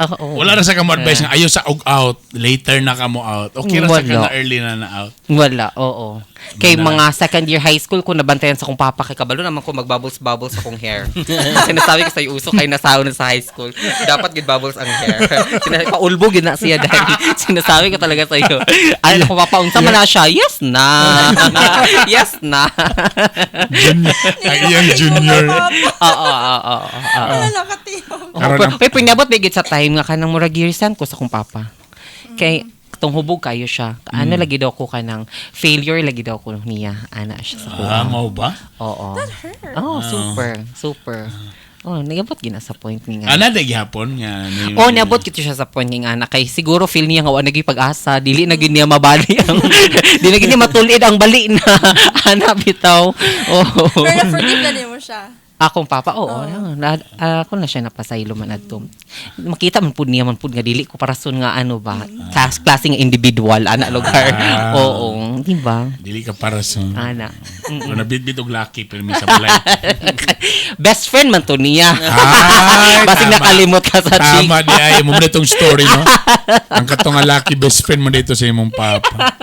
Oo. Wala ra sa ka mo advice nga ayo sa og out, later na ka mo out. Okay ra sa ka Wala. na early na na out. Wala, oo. Kay Wala. mga second year high school ko nabantayan sa akong papa kay kabalo naman ko magbubbles-bubbles akong hair. Sinasabi ko sa uso kay nasaon na sa high school. Dapat gid bubbles ang hair. Sinasabi paulbo gid na siya dahil sinasabi ko talaga sa iyo. Ano ko papa unsa man na siya? Yes na. Yes na. Junior, ang iyang junior. Oo. Wala lang katiyong. Oo, Karon pero, ang- pero pinabot ba gid sa time nga kanang murag yearsan ko sa akong papa. Kay tong hubog kayo siya. Ano lagi daw ko kanang failure lagi daw ko niya. Ana siya sa kuha. Ah, mao ba? Oo. That hurt. Oh, super, super. Oh, nagabot gina sa point ni nga. Ana di gihapon nga. Oh, nabot kito siya sa point ni nga na kay siguro feel niya nga wa naging pag-asa, dili na gyud niya mabali ang dili na gyud niya matulid ang bali na ana bitaw. Oh. Pero na-forgive na nimo siya. Akong papa, oo. Na, ako na siya napasaylo man adto. Makita man pud niya man pud nga dili ko parason nga ano ba, klase nga individual ana lugar. Ah. Oo, di ba? Dili ka para sa... Ana. Kung nabitbit og laki, pero may sa balay. Best friend man to niya. Ay, Basig tama. nakalimot ka sa chick. Tama di ay mo na itong story no. Ang katong nga lucky best friend mo dito sa imong papa.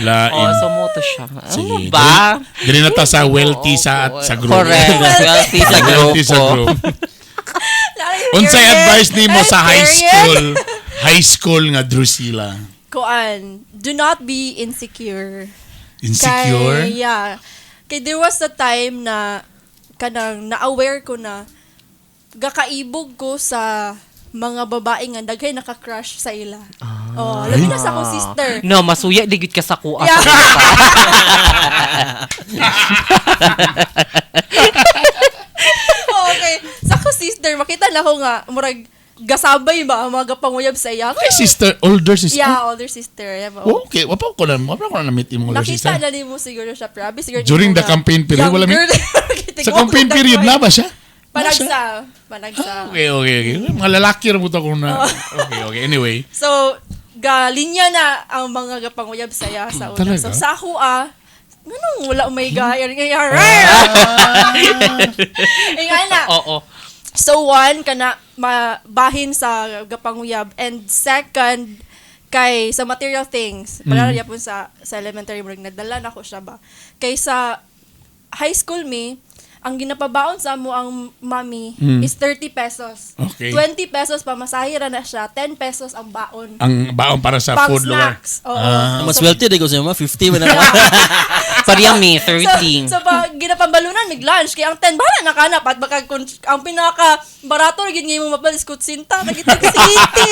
Lain. Oh, so mo to siya. Ano Sige. ba? Dili na ta sa wealthy sa at sa group. Correct. Wealthy sa Wealthy sa grupo. group. Unsay advice nimo sa high school? High school nga Drusilla. Kuan, do not be insecure. Insecure? Kay, yeah. Kay there was a time na kanang na-aware ko na gakaibog ko sa mga babae nga daghay naka-crush sa ila. Oh, labi na sa akong sister. No, masuya di gyud ka sa kuha. Yeah. Oh, okay. Sa akong sister, makita na ko nga murag gasabay ba ang mga gapanguyab sa iya. Ay, sister, older sister. Yeah, older sister. Yeah, ba? Oh, okay, wa pa ko na na-meet imong older Nakita sister. na nimo siguro siya, probe. Siguro During nimo the nga campaign period, wala mi- younger. Sa campaign period na ba siya? Na siya? Panagsa. Panagsa. Okay. Mga lalaki ra buta ko na. Okay. Anyway. So, galinya na ang mga gapanguyab saya sa una. Talaga? So, sa ako ah, nganong wala may gaya nga Nga na. Oo. So, one, kana mabahin sa gapanguyab. And second, kay sa material things. Pala mm. sa elementary, murag nadala na ko siya ba. Kay sa high school me, ang ginapabaon sa amo ang mami is 30 pesos. Okay. 20 pesos pamasahe ra na siya, 10 pesos ang baon. Ang baon para sa Pang food lugar. snacks. Oo. Ah. Mas wealthy di ko sa mga 50 man ako. Sorry, me, 13. So, pa, ginapambalunan mig lunch kay ang 10 bahala na kana pat baka kun, ang pinaka barato ra gid nga imong mapal is kutsinta nagitag city.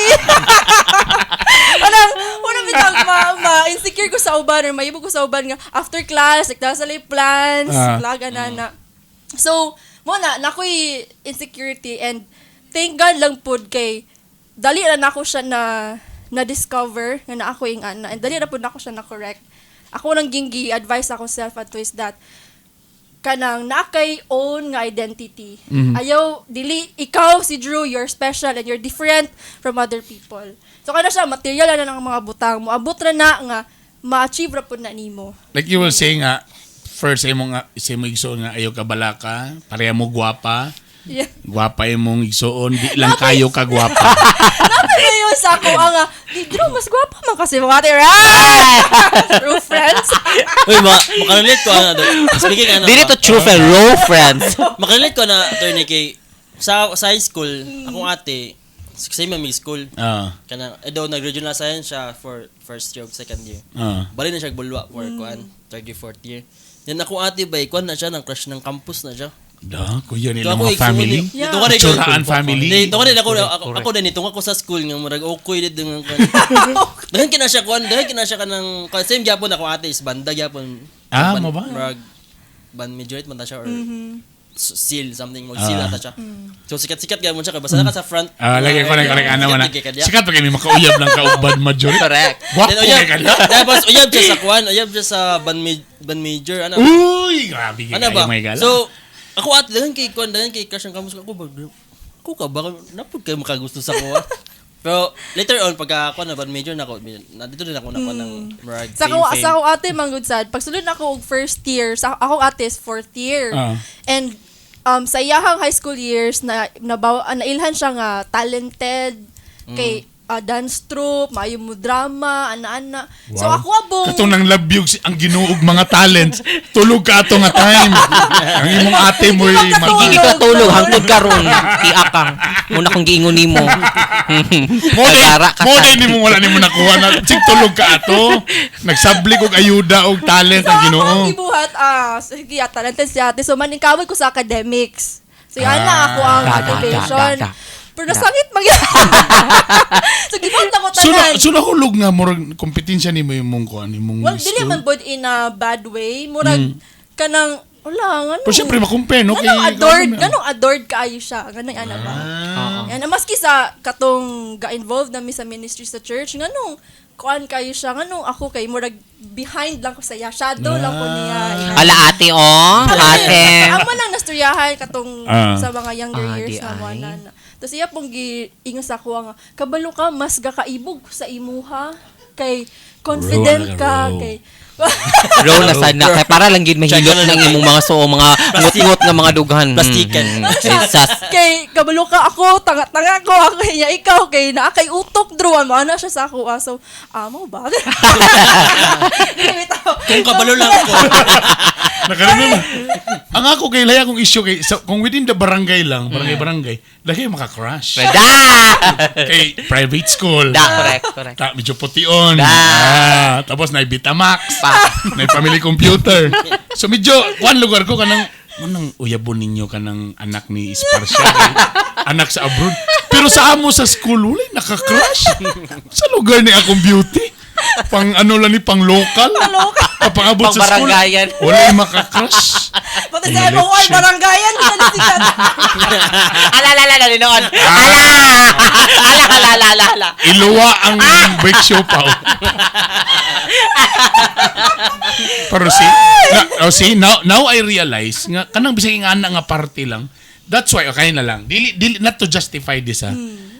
Parang una bitang ma insecure ko sa uban or maibog ko sa uban nga after class like nasa lay plans, laga na na. So, mo na nakoy insecurity and thank God lang pud kay dali ra nako siya na na discover nga na ako yung ana and dali ra pud nako siya na correct. Ako nang ginggi advice ako self at is that kanang na kay own nga identity. Ayaw dili ikaw si Drew, you're special and you're different from other people. So kana siya material na ng mga butang mo abot ra na nga ma-achieve ra pud na nimo. Like you were saying nga, first imo nga sa imong igsuon nga ayaw ka balaka, pareha mo gwapa. Yeah. Gwapa imong igsuon, di lang kayo ka gwapa. Napay yun sa ako ang di Drew mas gwapa man kasi mga ate right? True friends. Uy, makarelate ko ano. Speaking ano. Dili to true friend, raw friends. Makarelate ko na attorney kay sa high school, akong ate, sa same may school. Kana eh daw nag-regional science siya for first year ug second year. Bali na siya bulwa for kuan third year, fourth year. Then akong ate bay kuan na siya ng crush ng campus na siya. Da, kuya nila So, mga family. Yeah. Ito ka rin. Tsuraan family. Ito ka rin ako din ito ako sa school nga murag okay dito nga kuan. Dahil kina siya kuan, dahil kina siya kanang kuan same gyapon ako ate is banda gyapon. Ah, mo ba? Murag band majorette man ta siya or seal something mag seal ata siya. So sikat-sikat gyapon siya kay basta na ka sa front. Lagi ko na ano man na. Sikat gyud ka diya. Sikat pa kay may makauyab lang kauban majority. Correct. Gwapo Then uyab, kay ka tapos uyab siya sa kuan, uyab siya sa band major ano. Uy, grabe kay Ano ba? may gala. So, ako at daghan kay kuan, daghan kay crush ang campus ko. Ako ba? Ako ka ba? Napud kayo makagusto sa ko. ah. Pero later on pagka ako na band major na ako, na dito din ako nakuha ng murag Sa fame, ako, fame. sa akong ate manggod sad. Pagsulod na ako og first year, sa akong ate is fourth year. And sa iyahang high school years na nailhan siya nga talented kay dance troupe, maayo mo drama, ana-ana. So Wow. ako abong Katong nang labyog si ang Ginoo og mga talents, tulog ka ato nga time. Ang imong ate mo Hindi makatulog. Hindi ka tulog hangtod karon. Tiak kang. Muna kong giingon nimo. Mo day, Nagara ka mo sa- day nimo wala nimo nakuha na sig tulog ka ato. Nagsabli og ayuda og talent So ang ako Ginoo. ang gibuhat, sige, talented si ate. So maningkamot ko sa academics. So yan na ako ang Da, da, da, motivation. da, da. Pero nasangit mag So gibuhat na ko So na, tanan. so nahulog nga murag kompetensya nimo imong kuan imong Well, dili school? man bod in a bad way. Murag kanang Wala, ngano. Pero syempre, makumpare, no? Nganong adored, nganong adored kaayo siya. Nganong ana ba? Ah. Yan, maski sa katong ga-involved nami sa ministry sa church, nganong kuan kayo siya, nganong ako kay murag behind lang ko sa iya, shadow lang ko niya. Ala ate oh, ate. Amo lang nastoryahan katong sa mga younger Ah, years di na ay. mo na. Tapos iya pong giingon sa ako nga, kabalo ka mas gakaibog ko sa imuha kay confident Row, ka row. kay Row na sana kay para lang gid mahilot ng imong mga suo mga ngut-ngut nga mga dughan. Plastikan. Jesus. Kay kabalo ka ako, tanga-tanga ko ako niya ikaw kay naa kay utok druan mo ana siya sa ako ah. So amo ba? Bitaw. Kung kabalo lang ako. Nakaremember. Ang ako kay laya kong issue kay so, kung within the barangay lang, barangay-barangay, lagi maka-crush. Da! Kay private school. Da, correct, correct. Ta, medyo pution. Da. Ah, tapos na Betamax. Pa. Na family computer. So medyo kuan lugar ko kanang manang uyabon ninyo kanang anak ni Esparcia. Eh. Anak sa abroad. Pero sa amo sa school walay naka-crush. Sa lugar ni akong beauty. Pang ano lang ni pang local. Pang abot sa school. Pang baranggayan. Walay maka-crush. Pati sa mo ay baranggayan di na sikat. Ala, ala, ala, ala, ala, ala, ala, ala, ala, ala. Iluwa ang bake shop pa. Oh. Pero see, na, oh, see, now I realize nga kanang bisag nga ana nga party lang. That's why okay na lang. Dili dili not to justify this ha.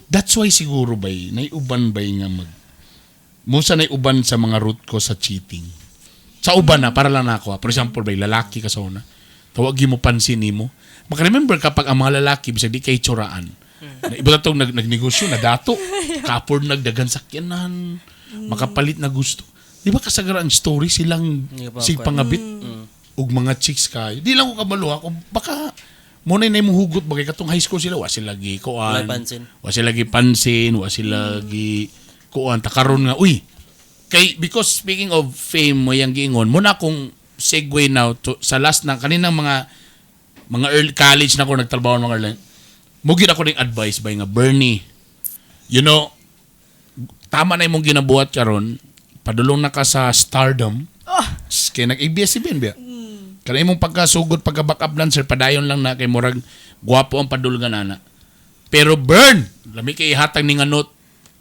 That's why siguro bay naiuban bay nga mag musa naiuban sa mga root ko sa cheating. Sa uban na para lang nako. For example bay lalaki ka sa una. Tawag mo pansin nimo. Maka-remember kapag ang mga lalaki bisag di kay tsuraan. Na iba tong nagnegosyo na dato, kapor nagdagan sakyanan, makapalit na gusto. Di ba kasagara ang story silang Hindi pa sig kuwan. pangabit ug mga chicks kayo. Di lang ko kabalo ako baka mo na imong hugot bagay katong high school sila wa sila gi kuan. Walay pansin. Wa sila gi pansin, wa sila gi kuan takaron nga uy. Kay because speaking of fame mo yang giingon, muna akong segue now to, sa last na kaninang mga early college na ko nagtrabaho ng mga early. Mo gyud ako ning advice by nga Bernie. You know, tama na imong ginabuhat karon, padulong na ka sa stardom. Oh. Kay nag-ABS-CBN ba? Kana imong pagkasugod pagka backup dancer padayon lang na kay murag gwapo ang padulngan ana. Pero burn, lami kay ihatag ni nga note.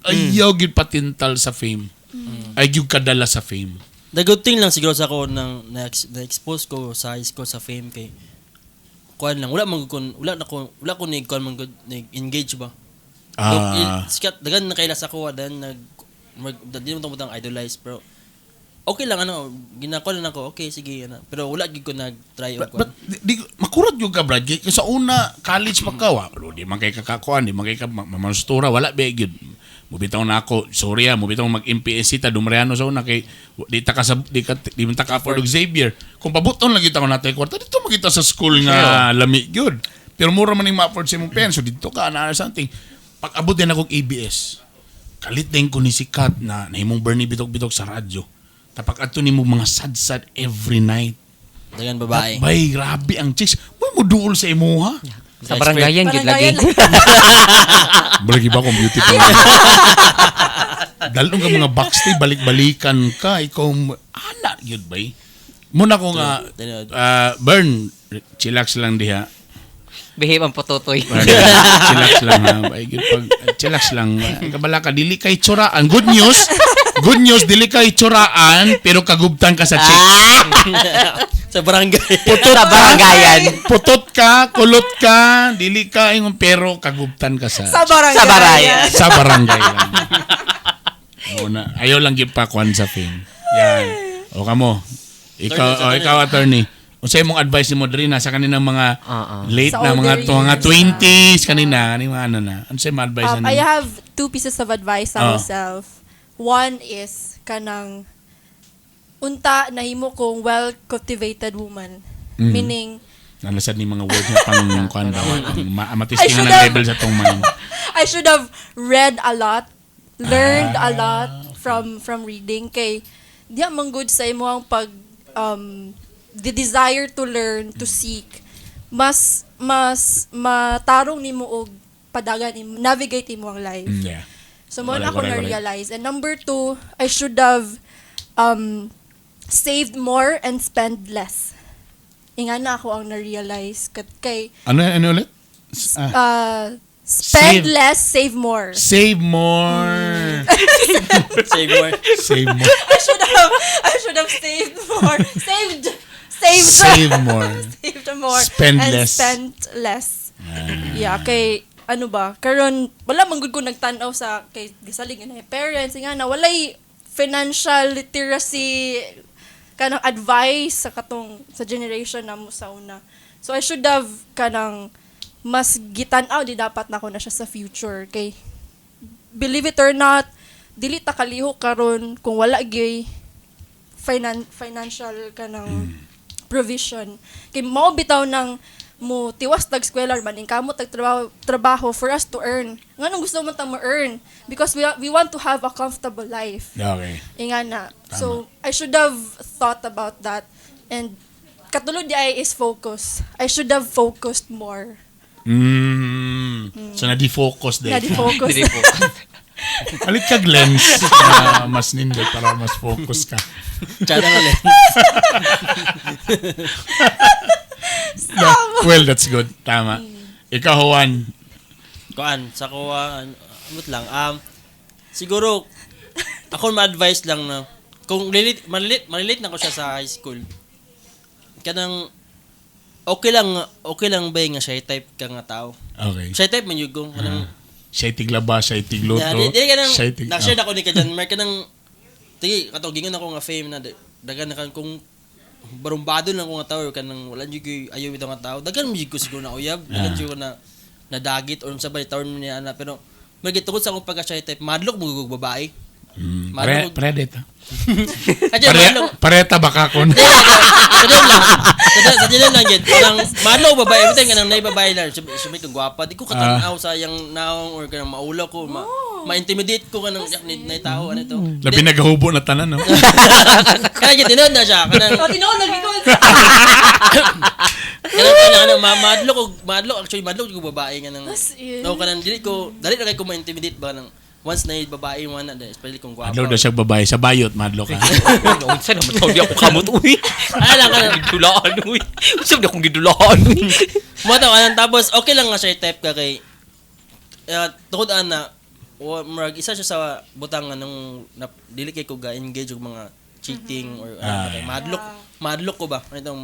Ayaw gyud patintal sa fame. Ay gyud kadala sa fame. The good thing lang siguro sa ako nang na-expose ko sa high school sa fame kay kuan lang wala man kun wala na ko wala ko ni kuan man gud ni engage ba. Ah. Sikat dagan na kaila sa ako dan nag mag di mo tong idolize pero okay lang ano ginakuan lang ako okay sige ano pero wala gid ko nag-try og But, kuan. but di, makurat yung ka, Brad. Kay sa una, college pa ka, wa, di man kay kakakuan, di man kay ka mamanustura, wala ba gyud. Mubitaw na ako, sorry ah, mubitaw mag-MPSC ta Dumriano sa una kay di ta ka sa di ka di man ta ka afford og Xavier. Kung pabuton lang kita ko natay kwarta dito makita sa school nga lami gyud. Pero mura man ning ma-afford sa imong parents, so dito ka na something. Pag abot din akong ABS, kalit din ko ni sikat na nahimong Bernie Bitok-Bitok sa radyo. Tapak adto nimo mga sad-sad every night. Dagan babae. Bay, grabe ang chicks. Uy, mo duol sa imuha. Sa baranggayan gid lagi. Baranggayan lang. Balagi ba kung beautiful? Dalong ka mga backstage, balik-balikan ka. Ikaw, ana, yun bay. Muna ko nga, Tinuod. Bern, chillax lang diha. Behave ang pototoy. Chillax lang ha. Bay, gyud pag, chillax lang. Kabala ka, dili kay tsuraan. Good news, dili kay tsuraan, pero kagubtan ka sa chicks. Sa barangay. Putot Sa baranggayan. Putot ka, kulot ka, dili ka, ingon, pero kagubtan ka sa Sa barangay. Sa barangay. sa barangay lang. Muna, ayaw lang gyud pa kuan sa fame. Yan. O kamo. Ikaw, Attorney, o, ikaw attorney. Unsay imong advice nimo diri na sa kaninang mga Oo. late Sa na mga older to, mga years. 20s kanina, kaning mga ano na. Unsay imong advice I nimo? have two pieces of advice sa Ah. myself. One is kanang unta nahimo kong well-cultivated woman. Meaning, Nalasad ni mga words na pang kuan ba. Ang I matistingan should ng have- level sa tong mind. I should have read a lot, learned a lot from reading kay diya man good sa imo ang pag the desire to learn, to seek. Mas matarong nimo og padagan nimo, navigate imo ang life. Yeah. So mo na Correct, ako correct, correct. na-realize. And number two, I should have saved more and spend less. Ingana ako ang na-realize kat kay Ano ano ulit? Spend Save. less, save more. Save more. Save more. Save more. I should have saved more. Saved saved Save more. Saved more. Spend and less. Spent less. Yeah, kay ano ba, karon wala man gud ko nagtan-aw sa kay gisalig na parents nga na walay financial literacy kanang advice sa katong sa generation namo sa una. So I should have kanang mas gitan-aw di dapat nako na siya sa future kay, believe it or not, dili ta kalihok karon kung wala gyud financial kanang provision kay mao bitaw nang mo tiwas tag eskwela or maning kamo tag trabaho for us to earn. Nganong gusto mo ta mo earn? Because we want to have a comfortable life. Ingana. So I should have thought about that, and katulad di ay is focus. I should have focused more. So na-defocus din. Na-defocus. Dili po. Palit kag lens na mas nindot para mas focus ka. Tsada nga lens. No, well, that's good. Tama. Ikaw, Juan. Kuan, sa kuha, amot lang. Siguro, ako ma-advise lang na, kung relate, malilate na ko siya sa high school, kanang, okay lang ba yung nga shy type ka nga tao? Okay. Shy type man yun ko. Kanang, Siya tiglaba, siya tigluto. Yeah, di ka nang, siya tig- na-share na ko ni ka dyan, mer ka nang, tige, kato, gingon ako nga fame na, dagan na kan kung barumbado lang ko nga tao, or kanang wala jud ko'y ayaw ito nga tao, dagan mo jud ko siguro na uyab, dagan jud ko na nadagit or sabay tawon niya ana, pero magitungod sa akong pagka shy type, madlok mo gug babae. Pre, Madlok. pre dito. Adyo, Pare, madlok. pareta baka kon. Sa diyan lang. Sa diyan lang gid. Kanang madlok babae, every time kanang nay babae lang, sabi kong gwapa, di ko katanaw sa iyang naong or kanang maulaw ko, ma-intimidate ko kanang yak ni nay tao ano to. Labi nagahubo na tanan, no? Kaya gid tinuod na siya kanang Oh, tinuod lagi ko. Kanang kanang ano, madlok og madlok, actually madlok ko babae nga nang As in. No, kanang dili ko dali na kay ko ma-intimidate ba nang once na yung babae mo na, especially kung gwapa. Madlok daw siya babae. Sa bayot, madlok ka. Unsa naman tawag di ako kamot uy. Ay lang kanang Gidulaan uy. Unsa man akong gidulaan uy. Mo taw anang tapos okay lang nga siya type ka kay tungod ana wa murag isa siya sa butang nga nung na, dili kay ko ga engage og mga cheating or ano kay madlok madlok ko ba ano itong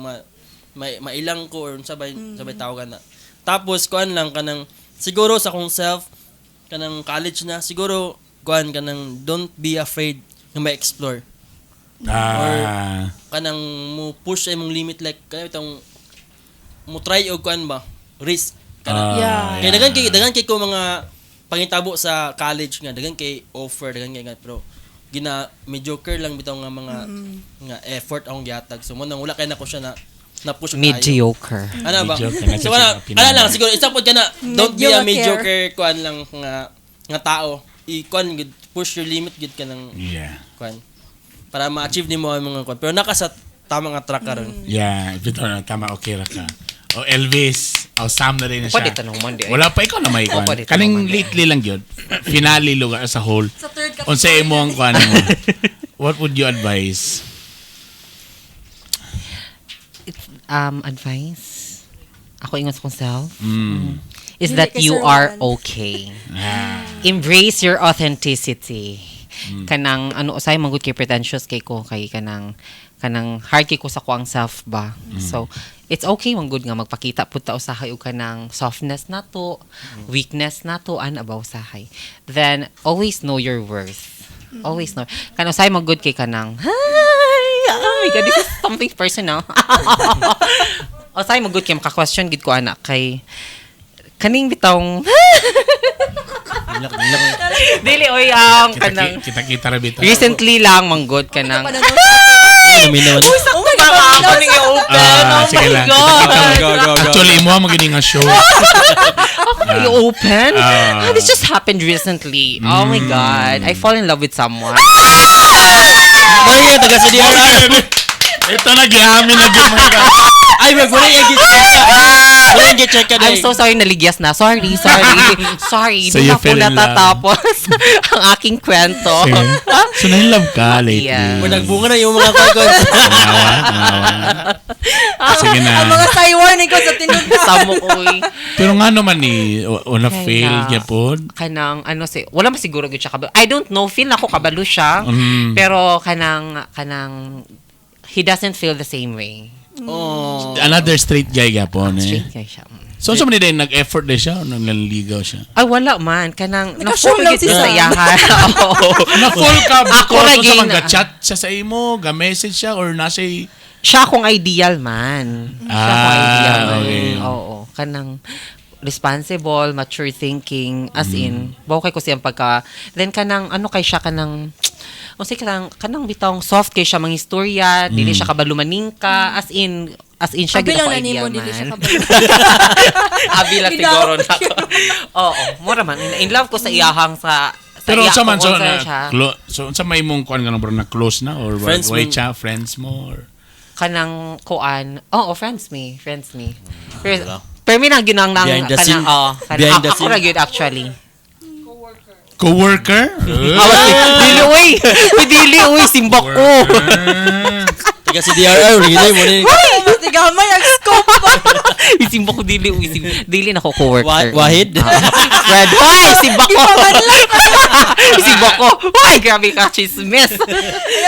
mailang ko or sabay sabay tawagan na. Tapos kuan lang kanang siguro sa akong self kanang college na siguro kuan kanang don't be afraid nga ma-explore kanang mo push sa imong limit, like kanang itong mo try og kuan ba risk kanang. Kay daghan kay ko mga pangitabo sa college nga daghan kay offer, daghan kay nga, pero gina mediocre lang bitaw nga mga nga effort akong gihatag. So mo nang wala kay nako siya na na push kaayo. Mediocre. Ano ba? Mediocre na So siya wala, sa ano lang siguro isa pod ka na don't be a Mediocre. mediocre kuan lang nga nga tao. I kuan gud, push your limit gud ka ng kuan para ma-achieve nimo ang mga kuan. Pero naka sa tama nga track karon. Yeah, bitaw na tama, okay ra ka. O Elvis, o Sam na rin na siya. Pwede tanong man di ay. Wala pa, ikaw na may O, kwan. pwede tanong Kaning man di ay. lately lang yun. Finale lugar sa whole. Sa third category. Unsa imo ang kwan mo? What would you advise? It's, advice. Ako ingon sa akong self. Is Dili that kay you Sir are Juan. okay. Embrace your authenticity. Kanang ano usay man gud kay pretentious kay ko kay kanang hard kay ko sa kuang self ba. So it's okay man gud nga magpakita pud ta usahay og kanang softness nato, weakness nato an abaw usahay. Then always know your worth. Always know. Kanang usahay man gud kay kanang hi. Oh my God, this is something personal. Usahay man gud kay maka-question gid ko ana kay kaning bitong Dilak dilak. dili oy ang Kita kanang kita kita ra bitaw. recently lang manggod kanang Luminaw na. Oh my God. ako ning i-open. Ah, Oh sige my lang. God. Kita-kita mo. Go, go, go. Actually, mo ang gini nga show. Ako ning i-open. Ah. Ah, this just happened recently. Oh my God. I fall in love with someone. Boy, taga sa DRR. Ito na giamin na gyud mga Ay, magmuna yung git. Wala yung check ka I'm so sorry, naligyas na. Sorry, sorry. Sorry, So di you na po fell in love. natatapos ang aking kwento. Sige. So, na-in-love ka lately. Yeah. Nagbunga na yung mga kwento. Tanawa, tanawa. Sige na. Ang mga Taiwan ko sa tinud. Samo ko eh. Pero nga naman eh, wala fail Kaya- gyapon. Kanang ano si wala man siguro gyud siya kabalo. I don't know, feel nako kabalo siya. Pero kanang he doesn't feel the same way. Oh. Another straight guy gyapon eh. Straight guy siya. So, sa man din, nag-effort din siya o nangligaw siya? Ay, wala man. Kanang, Naka-show lang na-fall si sa Sam. iyahan. Oo. Na-fall ka Ako because ra unsa man gin- ga-chat siya sa imo, ga-message siya or nasa Siya akong ideal man. Siya akong Ah, ideal man. okay. Oo. Kanang responsible, mature thinking, as in, bawo kay ko siyang pagka, then kanang, ano kay siya, kanang, o sige, kanang bitong soft kay siya mga istorya, dili siya kabalo maningka, as in siya Abi gyud lang ako na nimo ideal dili siya man. kabalo. Abi lang Ginawa siguro ko na ako. Oo, mura man. In love ko sa iyahang sa Pero iya unsa man kung so unsa na, siya. So unsa may imong kuan nga bro na close na or Friends way mo- siya friends mo or Kanang kuan. Oo, friends me, friends me. Pero pero mi nang ginang nang Behind the kanang scene. oh, kanang, Behind the ako scene. ra gyud actually. coworker? Ah, dili uy. Uy dili uy simbak ko. Taga si DRR, rinay mo ni. Mas gamay ang scope pa. Uy, simbak ko dili uy dili na ko coworker. Wahid? Fred, uy simbak ko. Simbak ko. Uy, grabe ka chismis.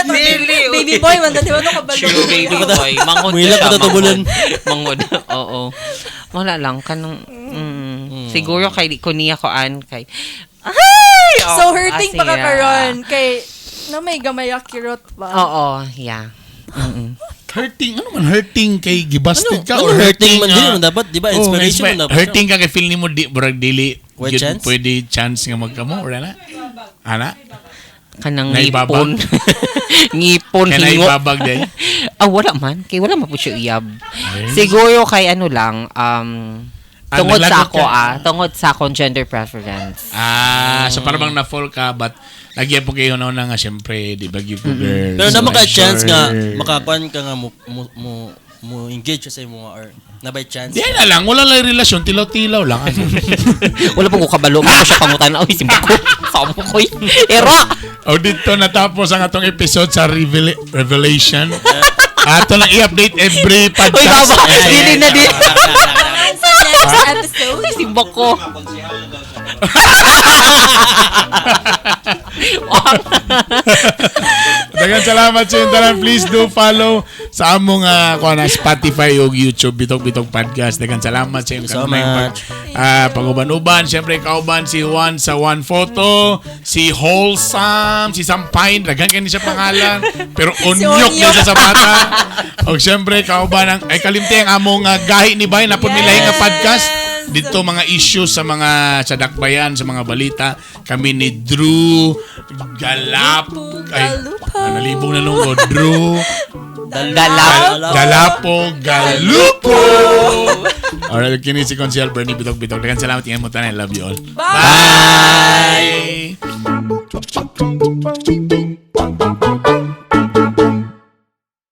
Dili uy. Baby boy man dali ba to kabalo. True baby boy. Manghod Muhilak siya. ka tubulan. Manghod. Manghod. Oo. Wala lang. Kanang, siguro kay ko niya koan kay Ay! Oh, So hurting pa ka ah, sige. karon kay na may gamay akirot ba. Oo, yeah. Mm-mm. Hurting ano man hurting kay gibasted ka Ano or hurting man ah, din man dapat, di ba? oh, Inspiration man dapat. hurting ka kay feel nimo di burag dili Why gyud chance? pwede chance nga magkamo or ana? Ana? Kanang Naibabag? ngipon. Ngipon, Kaya hingo. naibabag day. Ah, wala man. Kay wala man po siya iyab. Siguro kay ano lang, Ah, tungod sa naglagot ako ka. ah, tungod sa akong gender preference. Ah, so para bang na-fall ka but lagi po kayo na nga syempre, di ba gyud ko girl. Pero So, na maka I'm chance sure. nga makakuan ka nga mo engage sa imo nga or na by chance. Di na lang, wala lang relasyon, tilaw-tilaw lang. Ano? Wala po ko kabalo mo ko siya pangutan. Oy, simbak ko. Samo ko. Era. O dito natapos ang atong episode sa Revelation. Ato lang i-update every Uy, podcast. baba. Dili na di. Sa next episode. Uy, simbak ko. Daghang salamat sa inyong tanan. Please do follow sa among kuha na Spotify o YouTube Bitog Bitog Podcast. Daghang salamat sa inyong Thank you so kanunay much. Pag-uban-uban. Siyempre, kauban si Juan sa One Photo, si Wholesome, si Sampain. Daghan kani siya pangalan. Pero onyok niya siya sa bata. O siyempre, kauban ang ay kalimti ang among gahi ni Bay napud nila nga podcast. Dito mga issues sa mga sa dakbayan, sa mga balita. Kami ni Drew Galap. Ay, Galupo. nalibong na nung ko. Drew Dalap. Galapo Galupo. Alright, kini si Consiel Bernie Bitog Bitog. Daghang salamat ingat mo tanan. I love you all. Bye. Bye.